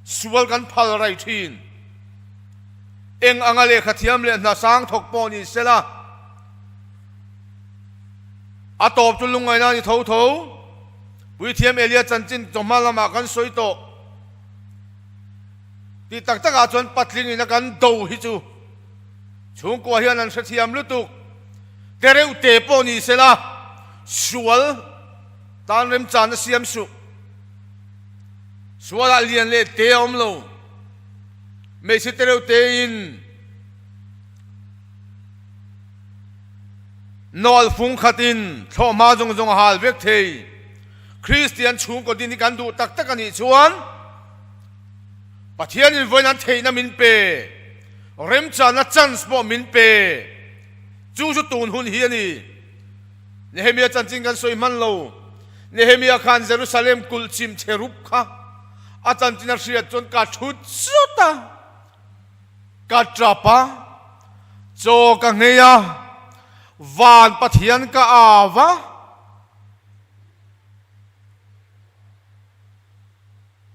sual kan phal rai thin. Eng anga lehkha thiam leh hna sang thawk pawh ni sela, a tawp chu lungngaihna a ni tho tho. Puithiam Elia chanchin chawhma lamah kan sawi tawh tih tak takah chuan patling ina kan do hi chu chhungkua hian an hrethiam lutuk. Te reuh te pawh ni sela sual tan remchan a siam suh. Sualah lian leh te a awm lo. Hmeichhe te reuh tein Nawl fung khatin thlawhhma zawng zawng a hal vek thei. Kristian chhungkaw din hi kan duh tak tak a nih chuan Pathianin vawiin an theihna min pe, remchanna chance pawh min pe. Chu chu tun hun hi a ni. Nehemia chanchin kan sawi hman lo. Nehemia khan Jerusalem kulh chim chhe rup kha a chanchin a hriat chuan ka thut zut a. Ka tap a, chaw ka nghei a, van Pathian ka au a.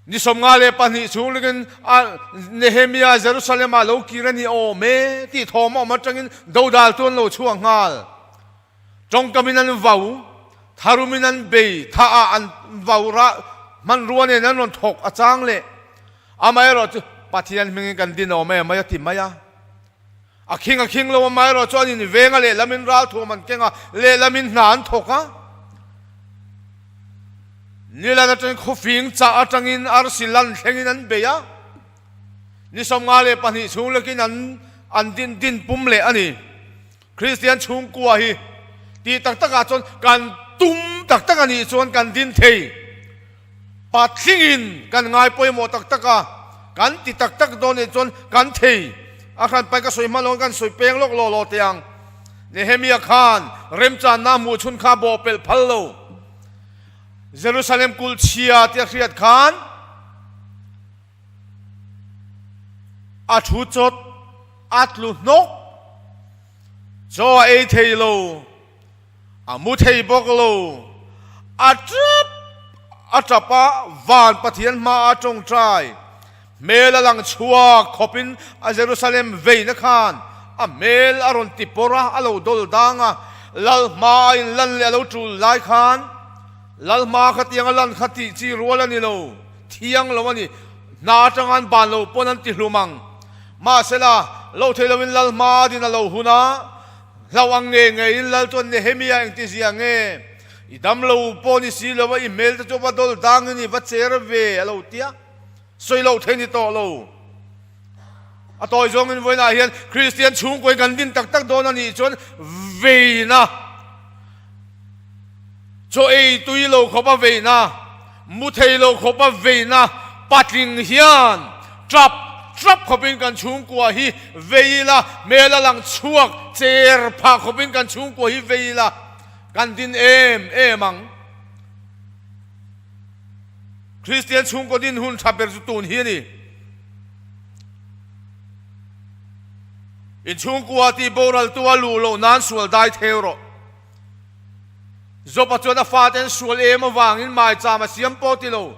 Ni 52 chhung lengin a Nehemia Jerusalem ah lo kir a ni awm e tih thawm a awm atangin dodal chu an lo chhuak nghal. Tawngkamin an vau, tharumin an bei, thah ah an vau rah hmanrua nen an rawn thawk a chang leh. Amaherawh chu Pathian hmingin kan din awm em mai a ti mai a. A khing a khing lo amaherawh chu an inveng a, lehlamin ralthuam an keng a, lehlamin hna an thawk a. Nilan atangin khawfing chah atangin arsi lan thlengin an bei a. Ni 52 chhung lekin an an din din pum leh a ni. Kristian chhungkua hi tih tak takah chuan kan tum tak tak a nih chuan kan din thei. Patlingin kan ngai pawimawh tak tak a, kan ti tak tak dawn nih chuan kan thei. A hran pai ka sawi hma lo kan sawi peng lawk law law teh ang. Nehemia khan remchanna hmuh chhun kha bawhpelh phal lo. Jerusalem kulh chhia tia hriat khan a thu chawt a tlu hnawk. Chaw a ei thei lo, a mu thei bawk lo. A tap a tap a, van Pathian hma a tawngtai. Hmel a lang chhuak khawpin a Jerusalem veina khan a hmel a rawn ti pawr a, a lo dawl dang a. Lal hma a inlan leh a lo tul lai khan Lal hma kha tiang a lan kha tih chi rual a ni lo, thiang lo a ni. Hna atanga an ban lo pawn an ti hlum ang. Mahsela, lo thei loin Lal hma din a lo hun a, hlauh ang nge ngeiin Lal chuan Nehemia engtizia nge i dam lo pawh ni si lo a, i hmel te chu va dawl dangin i va cher ve a lo ti a. Sawi loh thei ni tawh lo. A tawi zawngin vawiinah hian Kristian chhungkawi kan din tak tak dawn a nih chuan veina, chaw ei tui lo khawpa veina, mu thei lo khawpa veina patling hian tap tap khawpin kan chhungkua hi vei ila, hmel a lang chhuak cher phah khawpin kan chhungkua hi vei ila kan din em em ang. Kristian chhungkaw din hun tha ber chu tun hi a ni. In chhungkua tih boraltu a luh loh nan sual dai theu rawh. Job-a chuan a fate an sual em avangin maicham a siam pawh ti lo.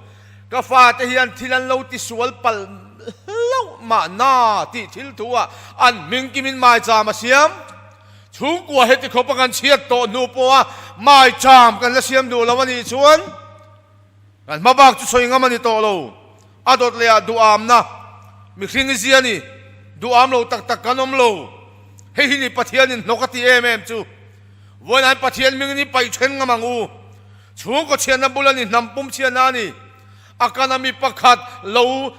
Ka fate hian thil an lo ti sual palh hlauh mahna tih thil thu ah an hming kimin maicham a siam. Chhungkua heti khawpa kan chhiat tawh hnu pawha maicham kan la siam duh lo a nih chuan Kan hma bak chu sawi ngam a ni tawh lo. A dawt leh ah duhamna mihring zia ni. Duham lo tak tak kan awm lo. Hei hi ni Pathian in hnawk a ti em em chu. Vawiin Pathian hming in i paih then ngam ang u. Chhungkaw chhiatna bul a ni, hnam pum chhiatna a ni. A kana mi pakhat lo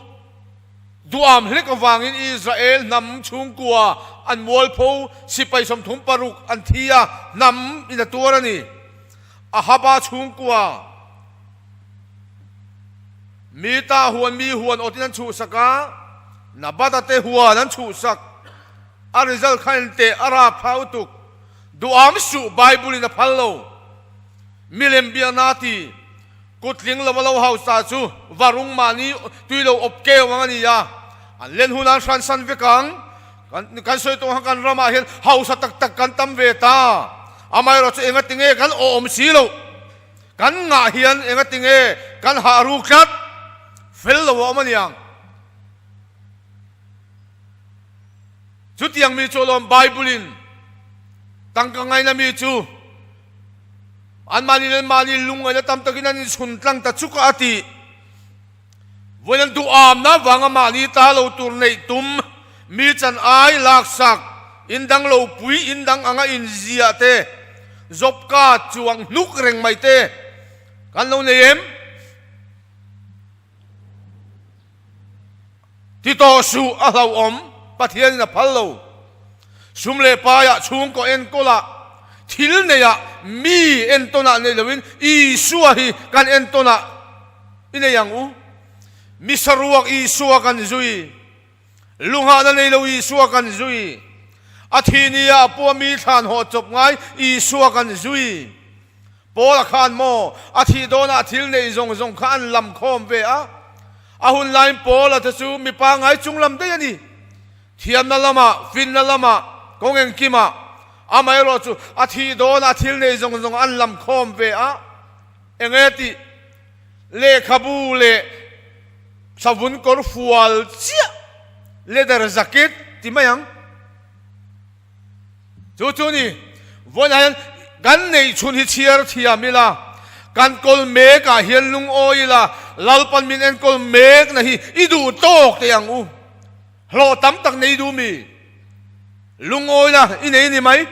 duham hlek avangin Israel hnam chhungkua an mualpho sipai 36 an thi a, hnam in a tuar a ni. Ahaba chhungkua mi ta huan mi huan awtin an chhuhsak a, Nabata te huan an chhuhsak. A result kha in teh a rap thla utuk. Duham suh Bible in a phal lo. Milem biakna ti kutling lo a lo hausa chu varung mahni tui lo awp keu ang a ni a, an len hun an hransan vek ang. Kan sawi tawh ang kan ramah hian hausa tak tak kan tam ve ta. Amaherawh chu enga tinge kan awm si loh. Kan ngah hian enga tinge kan hah ruk tlat. Fel lo a awm a niang. Chutiang mi chu alawm Bible in tangka ngaina mi chu anmahni leh anmahni lungngaihna tam takin an inchhun tlang ta chuk a a ti. Vawiin an duhamna vanga mahni ta lo tur neih tum, mi chan ai laksak, indang lo pui indang anga inziah te, job card chuang hnuk reng mai te kan lo nei em? Ti tawh suh a hlauhawm, Pathianin a phal lo. Sum leh paiah chhungkaw enkawlah, thil neiah mi entawnah nei loin Isua hi kan entawnah i nei ang u. Mi saruak Isua kan zui, lunghahna nei lo Isua kan zui, a thih nia a pua mi thlan haw chawp ngai Isua kan zui. Paula khan maw a thih dawnah thil neih zawng zawng kha an lam khawm ve a, a hun laiin Paula te chu mi pangngai chung lam daih a ni. Thiamna lamah, finna lamah, kawng engkimah, amaherawh chu a thih dawnah thil nei zawng zawng an lam khawm ve a, enge tih lehkhabu leh savun kawr fual chiah, leather jacket ti mai ang. Chu chu ni, vawiinah hian kan neih chhun hi chhiar thiam ila, kan kawl mekah hian lungawi ila, Lalpan min enkawl mekna hi i duh tawk teh ang u. Hlawh tam tak nei duh mi lungawina i nei ni mai.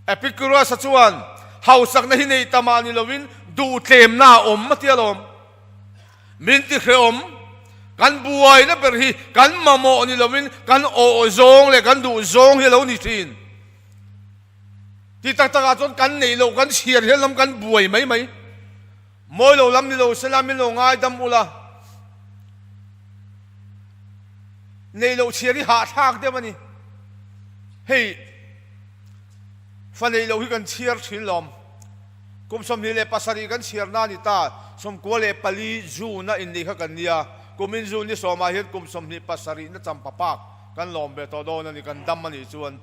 Epicurus-a chuan hausakna hi nei tamah ni lovin duhtlemna a awm a ti alawm. Min ti hrehawm, kan buaina ber hi kan mamawh ni lovin kan awh zawng leh kan duh zawng hi a lo ni thin. Ti tak takah chuan kan neih loh kan chhiar hian lam kan buai mai mai. Mawi lo lam ni lo sela min lo ngaidam ula. Nei loh chhiar hi hahthlak deuh a ni. Hei. Fa neih loh hi kan chhiar thin lawm. Kum 27 kan chhiarna a ni ta, 94 June a inneih kha kan nia. Kumin June ni sawmah hian kum 27 na champa pak kan lawm ve tawh dawn a ni, kan dam a nih chuan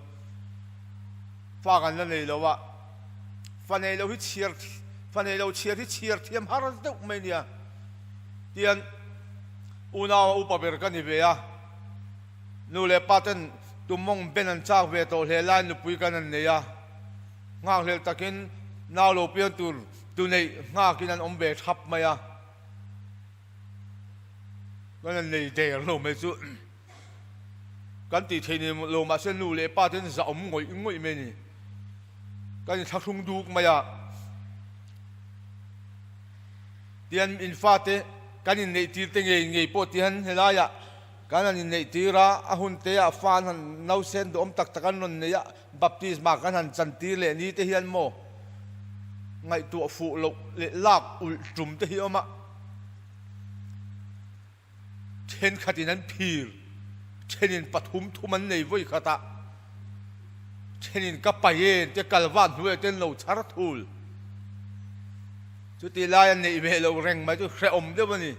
fa kan la nei lo a. Fa neih loh hi chhiar, fa neih loh chhiar hi chhiar thiam har deuh mai nia. Tian unau a upa ber ka ni ve a. Nu leh pa ten tumawng ben an chak ve tawh hle lai nupui kan an nei a, nghakhlelh takin nau lo pian tur tu neih nghakin an awm ve thap mai a, kan an nei der lo mai chu kan tih theih ni lo mahse nu leh pa ten zah awm ngawih ngawih mai a ni, kan inthlahrung duk mai a. Tian in fate kan inneih tir te ngei ngei pawh tihian helaiah Kan han inneih tir a, a hun te ah fa an han nausen duhawm tak tak an rawn nei a, baptisma kan han chan tir leh ni te hian maw ngaihtuah fuh loh leh lak ulh tum te hi a awm a, thenkhatin an phir, thenin pathum thum an nei vawi khat a, thenin ka paien te kalvan hnuaiah te an lo chhar thul. Chuti lai a neih ve loh reng mai chu hrehawm deuh a ni.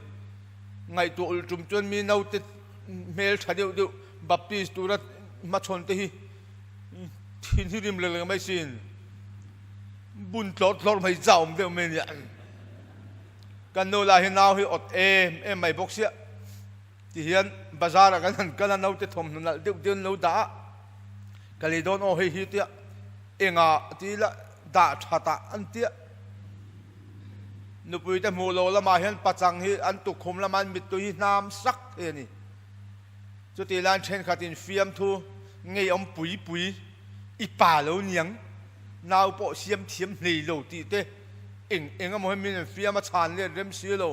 Ngaihtuah ulh tum chuan mi naute hmel tha deuh deuh Baptist tura hmachhawn te hi thin hi rim lek lek mai sin. Bun tlawrh tlawrh mai cha awm deuh mai nia. Kan nu lah hi nau hi awt em em mai bawk sia. Ti hian bazar ah kan han kal a naute thawmhnaw nalh deuh deuh an lo dah a. Ka lei dawn aw hei hi tia engah ti ila dah that ah an tia. Nupuite hmuh loh lamah hian pachang hi an tukkhum lama an mittui hi hnam sak thei a ni. Chutih laiin thenkhatin fiamthu ngeiawm pui pui i pa lo niang, nau pawh siam thiam hlei lo tih te eng eng emaw hian min rawn fiam a chhan let rem si lo,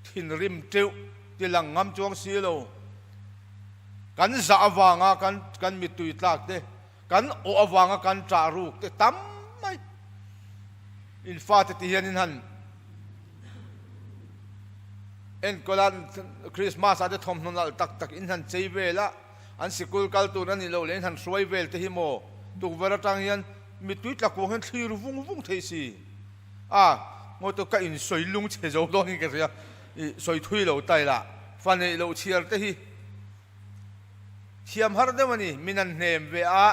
thinrim teuh ti lang ngam chuang si lo. Kan zah avanga kan kan mittui tlak te Kan awh avanga kan ṭah ruk te tam mai. In fate ti hian in han enkawl a, Christmas ah te thawmhnaw nalh tak tak in han chei vel a, an sikul kal tur a nih loh leh in han hruai vel te hi maw tukverh atang hian mittui tla kuang hian thlir vung vung thei si a, ngawi tawh ka insawi lung chhe zo dawn in ka hria, i sawi thui lo ta ila fa neih loh chhiar te hi. Thiam har deuh a ni, min an hnem ve a,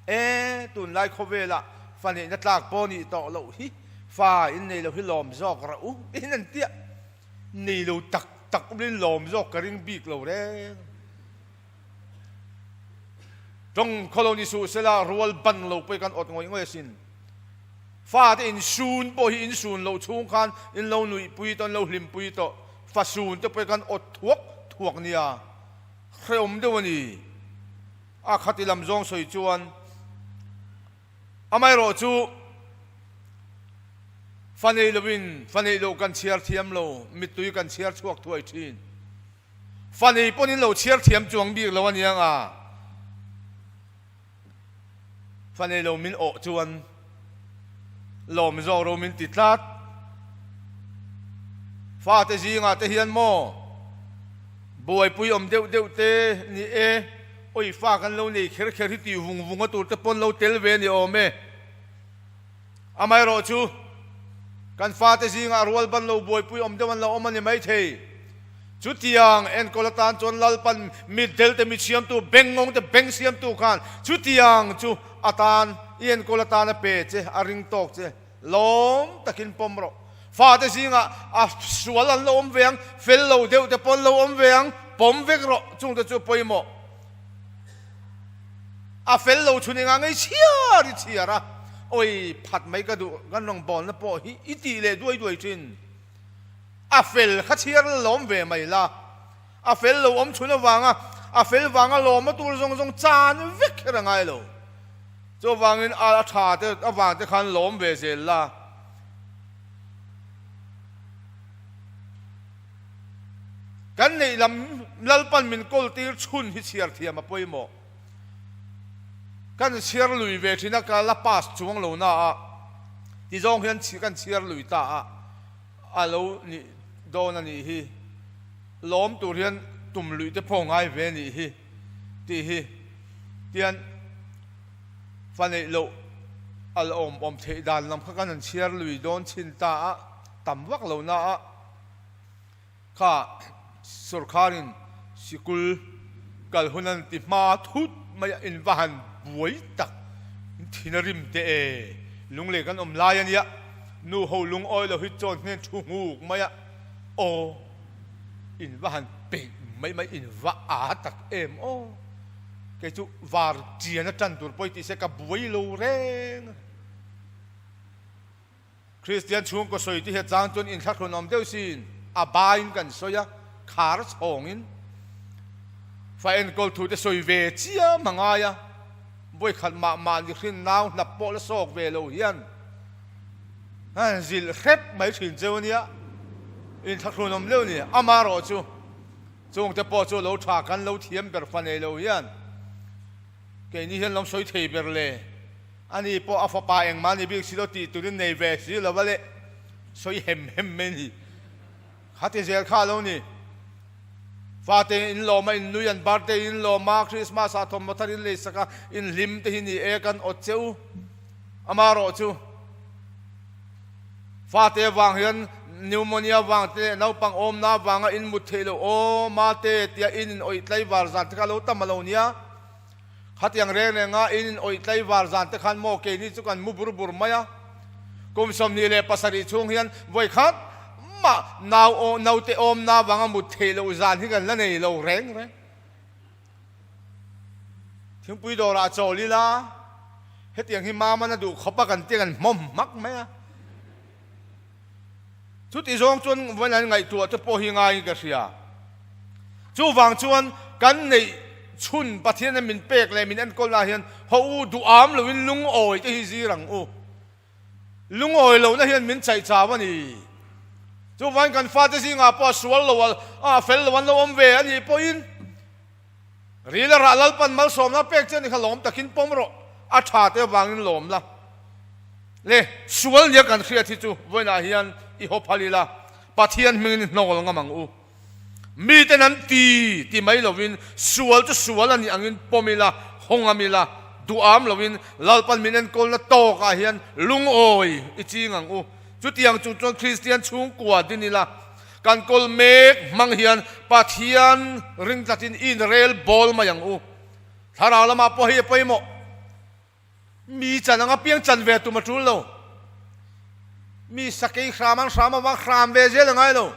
E, tunlai khawvelah fa neihna tlak pawh nih tawh loh hi, fa in nei lo hi lawm zawk rah u, in an tia, nei lo tak tak awmin lawm zawk ka ring bik lo reng. Tawng khaw lo ni suh sela rual ban lo pawh hi kan awt ngawih ngawih asin. Fate in sun pawh hi in sun loh chhung khan in lo nuihpui tawh, in lo hlimpui tawh. Fa sun te pawh hi kan awt thuak thuak nia, hrehawm deuh a ni. A khati lam zawng sawi chuan amaherawhchu fa nei lovin fa neih loh kan chhiar thiam lo, mittui kan chhiar chhuak thuai thin. Fa nei pawn in lo chhiar thiam chuang bik lo a niang a. Fa nei lo min awh chuan lawm zawk ro min ti tlat. Fate zingah te hian maw buaipui awm deuh deuh te ni e, awi fa kan lo nei kher kher hi tih vung vung a tur te pawn lo tel ve a ni awm e. Amaherawhchu, kan fate zingah rual ban lo buaipui awm deuh an lo awm a ni maithei. Chutiang enkawl atan chuan Lalpan mitdelte mi siamtu, bengngawng te beng siamtu khan chutiang chu atan i enkawl atan a pe che, a ring tawk che. Lawm takin pawm rawh. Fate zingah a sual an lo awm ve ang, fel lo deuh te pawh an lo awm ve ang, pawm vek rawh, chungte chu pawimawh. A fel lo chhun engah ngei chhiar i chhiar a, awi phat mai ka duh, kan rawngbawlna pawh hi i tih leh duai duai thin. A fel kha chhiar la lawm ve mai la, a fel lo awm chhun avanga a fel vanga lawma tur zawng zawng chan vek kher a ngai lo. Chuvangin a tha te avang te khan lawm ve zel la. Kan neih lam Lalpan min kawl tir chhun hi chhiar thiam a pawimawh. Kan chhiar lui ve thin a, ka la pass chuang lo na a, ti zawng hian kan chhiar lui ta a, a lo nih dawn a nih hi. Lawm tur hian tum luih te pawh ngai ve a nih hi tih hi tian fa neih loh. A la awm awm theih dan lam kha kan han chhiar lui dawn chhin ta a, tam vak lo na a kha sorkharin sikul kal hun an ti hma thut mai a, in va han buai tak in thin a rim teh e, lunglei kan awm lai a nia, nu ho lungawi lo hi chawn hnen thu nghuk mai a, aw in va han peih mai mai in va a tak em aw. Kei chu var chian a tan tur pawh i tih se ka buai lo reng a. Kristian chhungkaw sawi te hi a chang chuan inthlahrun awm deuh siin a baiin kan sawi a, khar chhawngin fa enkawl thu te sawi ve chiam a ngai a, vawikhat mah mahni hrin nau hnap pawh la sawk ve lo hian zilh hrep mai thin cheu a nia, inthlahrun awm deuh a ni. Amaherawhchu. Chungte pawh chu lo tha kan lo thiam ber fa nei lo hian keini hian lo sawi thei ber le. Ani pawh a fapa engmah ni bik si lo tih turin nei ve si lo va le sawi hem hem mai ni. Khati zel kha lo ni. Fate in lawm a, in nui an birthday in lawm a, Christmas ah thawmhnaw thar in lei sak a, in hlim te hi ni e kan awt che u. Amaherawhchu. Fate avang hian pneumonia vang te leh naupang awmna avanga in mut theih loh aw mate tia in in awih tlaivar zan te kha lo tam a lo nia. Khatiang reng renga in in awih tlaivar zan te khan maw keini chu kan mu bur bur mai a. Kum 27 chhung hian vawi khat mah nau aw naute awmna avanga mut theih loh zan hi kan la nei lo reng reng. Thingpui dawrah chawl ila hetiang hi Maman a duh khawp a kan tia kan hmawm hmak mai a. Chuti zawng chuan vawiin an ngaihtuah te pawh hi ngaiin ka hria. Chuvang chuan kan neih chhun Pathian min pek leh min enkawlna hian haw u duham loin lungawi te hi zir ang u. Lungawi lohna hian min chaih chau a ni. Chuvangin kan fate zingah pawh a sual lo a, a fel lo an lo awm ve a nih pawhin ril a rah Lalpan malsawmna pek che a ni kha lawm takin pawm rawh, a tha te avangin lawm la. Le sual nia kan hriat hi chu vawiinah hian i haw phal ila, Pathian hmingin i hnawl ngam ang u. Miten an ti ti mai lovin sual chu sual a nih angin pawm ila, haw ngam ila, duham lovin Lalpan min enkawlna tawkah hian lungawi i ching ang u. Chutiang chung chuan Kristian chhungkua din ila, kan kawl mek hmang hian Pathian ring tlatin i inrel bawl mai ang u. Thlarau lamah pawh hei a pawimawh. Mi chan anga piang chan ve tum a tul lo. Mi sakei hram an hram avang hram ve zel a ngai lo.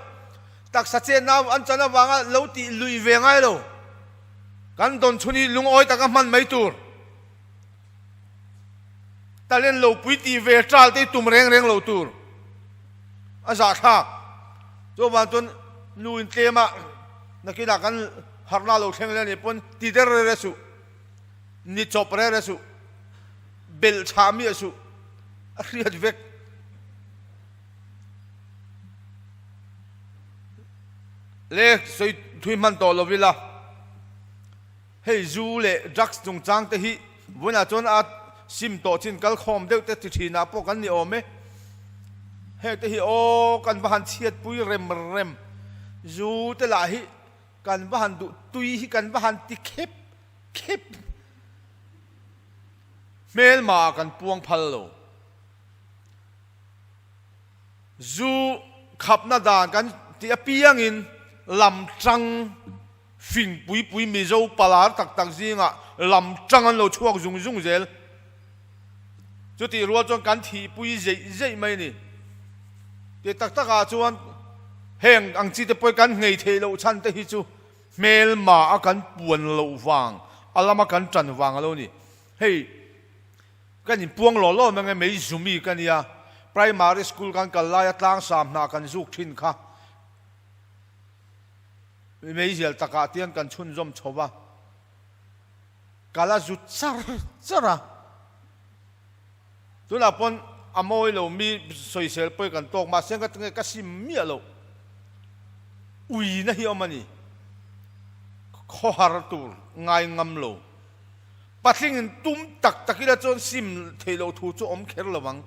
Taksa chenna an chan avanga lo tih lui ve ngai lo. Kan dawn chhun hi lungawi taka hman mai tur. Talent lo pui tih ve ṭal te hi tum reng reng lo tur. A zahthlak. Chuvang chuan nu in tlem a nakinah kan harhna lo thleng leh a nih pawn ti der rere suh. Ni chawp rere suh, belh chhah miah suh, a hriat vek. Le sawi thui hman tawh lo ila, hei zu leh drugs chungchang te hi vawiinah chuan a sim tawh chin kal khawm deuh te ti thinah pawh kan ni awm e. Heng te hi aw kan va han chhiatpui rem rem, zu te lah hi Kan va han duh tui hi kan va han ti khep khep. Hmelma ah kan puang phal lo. Zu khapna dan kan tih apiangin lam tang fing pui pui Mizo palar tak tak zingah lam tang an lo chhuak zung zung zel. Chutih rual chuan kan thihpui zeih zeih mai a ni. Tih tak takah chuan heng ang chi te pawh kan nghei theih loh chhan te hi chu hmelma a kan puan loh vang, a lama kan tan vang a lo ni. Hei kan inpuang law law mang e mei zumi ka nia, primary school kan kal laia tlangsam hna kan zuk thin kha meizial takah tian kan chhunzawm chho va. Kal a zut char char a, tunah pawn a mawi lo mi sawisel pawi kan tawk mahse ka tinge ka sim miah loh uina hi awm a ni, khawhar tur ngai ngam lo patlingin tum tak tak ila chuan sim theih loh thu chu awm kher lo ang,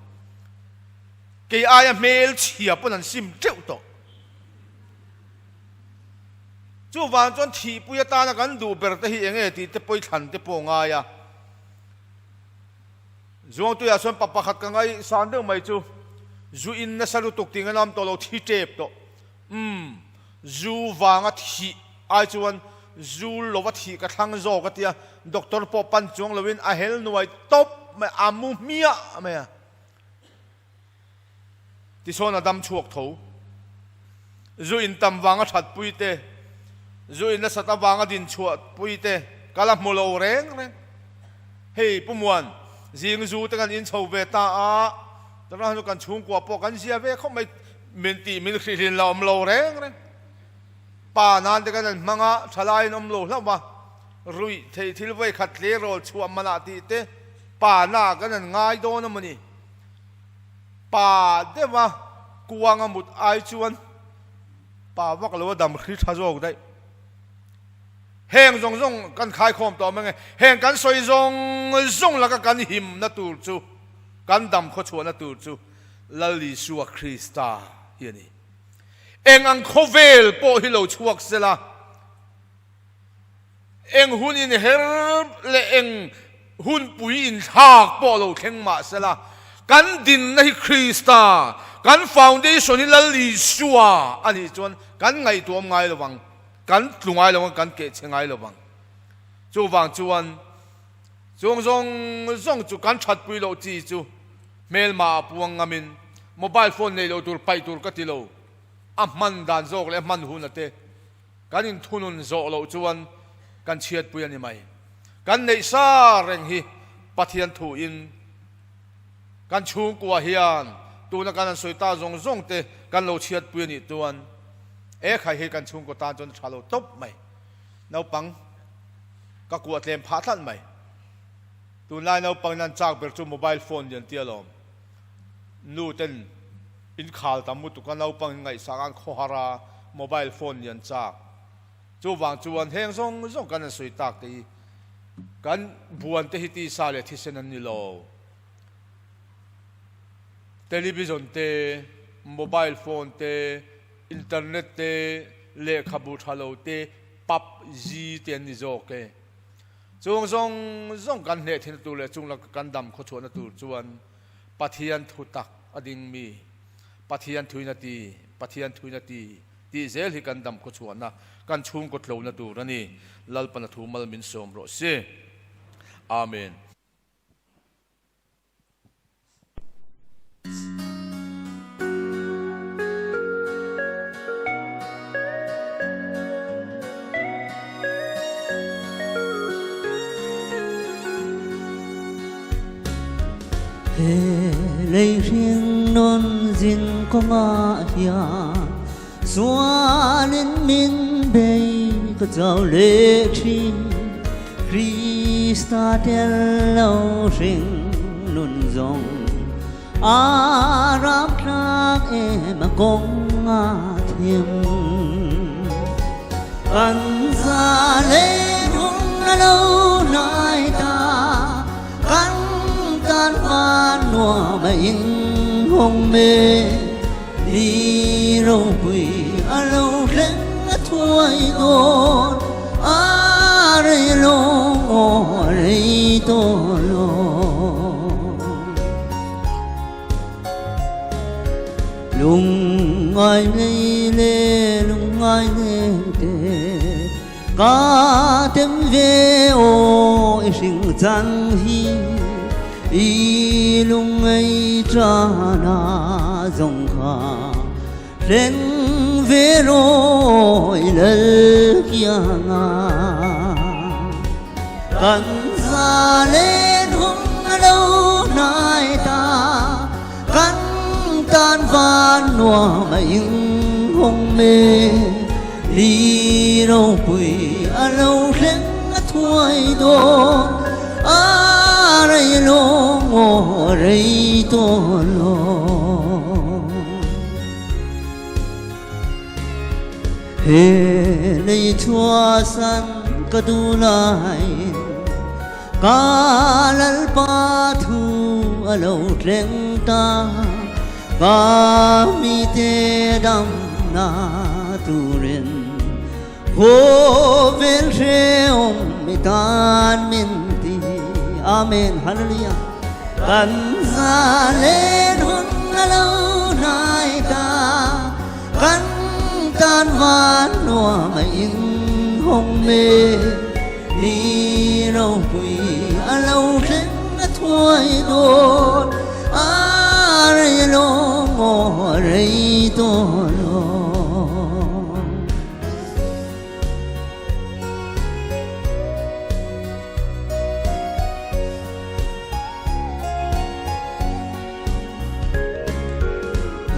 kei aia hmelchhia pawn an sim teuh tawh. Chuvang chuan thihpui atana kan duh ber te hi eng nge tih te pawi thlan te pawh ngai a. Zuangtuiah chuan pa pakhat ka ngai san deuh mai chu zu in nasa lutuk tih ngan a awm tawh lo, thi tep tawh. Umm, zu vanga thih ai chuan zu lova thih ka thlang zawk a tia, doctor pawh pan chuang loin a hel nuai tawp mai, a mu hmiah mai a. Tisawn a dam chhuak tho. Zu in tam vanga that pui te, zu in nasat avanga din chhuah pui te ka la hmu lo reng reng. Hei Pu Muan, zing zu te kan in chho ve ta a, tunah chu kan chhungkua pawh kan zia ve khawp mai, min tih min hrihlin la awm lo reng reng. Pa nan te kan an hmang a, thalai in awm lo hlauh a, ruih theih thil vawi khat tleirawl chhuah manah tih te pa na kan an ngai dawn a maw ni. Pa deuha kuanga mut ai chuan pa vak lo a dam hri tha zawk daih. Heng zawng zawng kan khaikhawm tawh mang e. Heng kan sawi zawng zawng laka kan himna tur chu, kan dam khawchhuahna tur chu Lal Isua Krista hi a ni. Eng ang khawvel pawh hi lo chhuak sela, Eng hun inher leh eng hunpui inthlak pawh lo thleng mah sela, kan dinna hi Krista, kan foundation hi Lal Isua a nih chuan kan ngaihtuam ngai lo vang, kan tlu ngai lo vang, kan kehchhe ngai lo vang. Chuvang chuan chung zawng zawng chu kan thatpui loh chi chu hmelma a puang ngamin mobile phone neih loh tur paih tur ka ti lo, a hman dan zawk leh a hman hun a te. Kan inthunun zawh loh chuan kan chhiatpui a ni mai. Kan neih sa reng hi Pathian thuin kan chhungkua hian tuna kan han sawi ta zawng zawng te kan lo chhiatpui a nih chuan e khai hi kan chhungkaw tan chuan a tha lo tawp mai. Naupang ka kuah tlem phah tlat mai. Tunlai naupang in an chak ber chu mobile phone lian tia lawm. Nu ten In khal tam lutuk a, naupang in ngaihsak a, an khawhar a, mobile phone lian chak. Chuvang chuan heng zawng zawng kan han sawi tak te hi kan buan te hi tisa leh thisen an ni lo. Television te, mobile phone te, internet te, lehkhabu tha lo te, PUBG te an ni zawk e. Chung zawng zawng kan hneh theihna tur leh chung laka kan dam khawchhuahna tur chuan Pathian thu tak a ding mi, Pathian thuin a ti, Pathian thuin a ti tih zel hi kan dam khawchhuahna, kan chhungkaw tlona tur a ni. Lalpana thu mal min sawm rawh si. Amen. He lei hring nun zin kawngah hian sualin min bei ka chau leh thin. Krista tel lo hring nun zawng a rapthlak em a kawng a thim. Kan za leh hung a lo hnai ta, kan tan van nuam a in hawng me. Ni ropui a lo thleng a thuai dawn, a rei lo a rei tawh lo. Lungngai nei le lungngai nen te ka tem ve aw i hring chan hi i lungngai tana zawng kha thleng ve rawh i lal kianga kan za len hung lo hnai ta kan tan van nuam a ing hawng me li ropui a lo thleng a thuai dawn a rei lo ngaw rei tawh lo. He lei chhuahsan ka duh laiin ka Lalpa thu a lo thleng ta, ka mite damna turin khawvel hrehawm mi tan min ti. Amen. Hallelujah. Kan za len hun a lo hnai ta, kan tan van nuam a in hawng mek. Ni ropui a lo thleng a thuai dawn, a rei lo maw a rei tawh lo.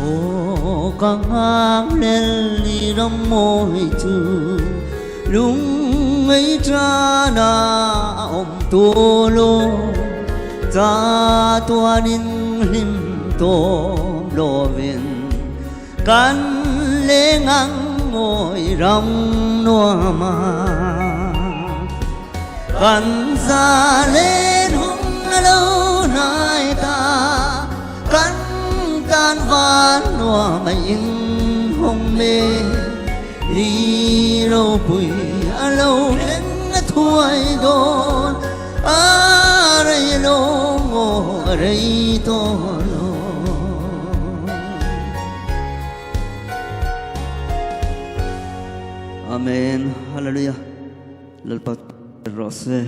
Aw ka nghak lel ni ram mawi chu lung ngei tan a awm tawh lo cha tuanin hlim tawm lovin Kan leng ang ngawi ram nuam a, kan za len hung a lo hnai ta, kan tan van nuam a in hawng mek, ni ropui a lo thleng a thuai dawn, a rei lo maw a rei tawh lo. Amen. Hallelujah. Lalpa rawh se.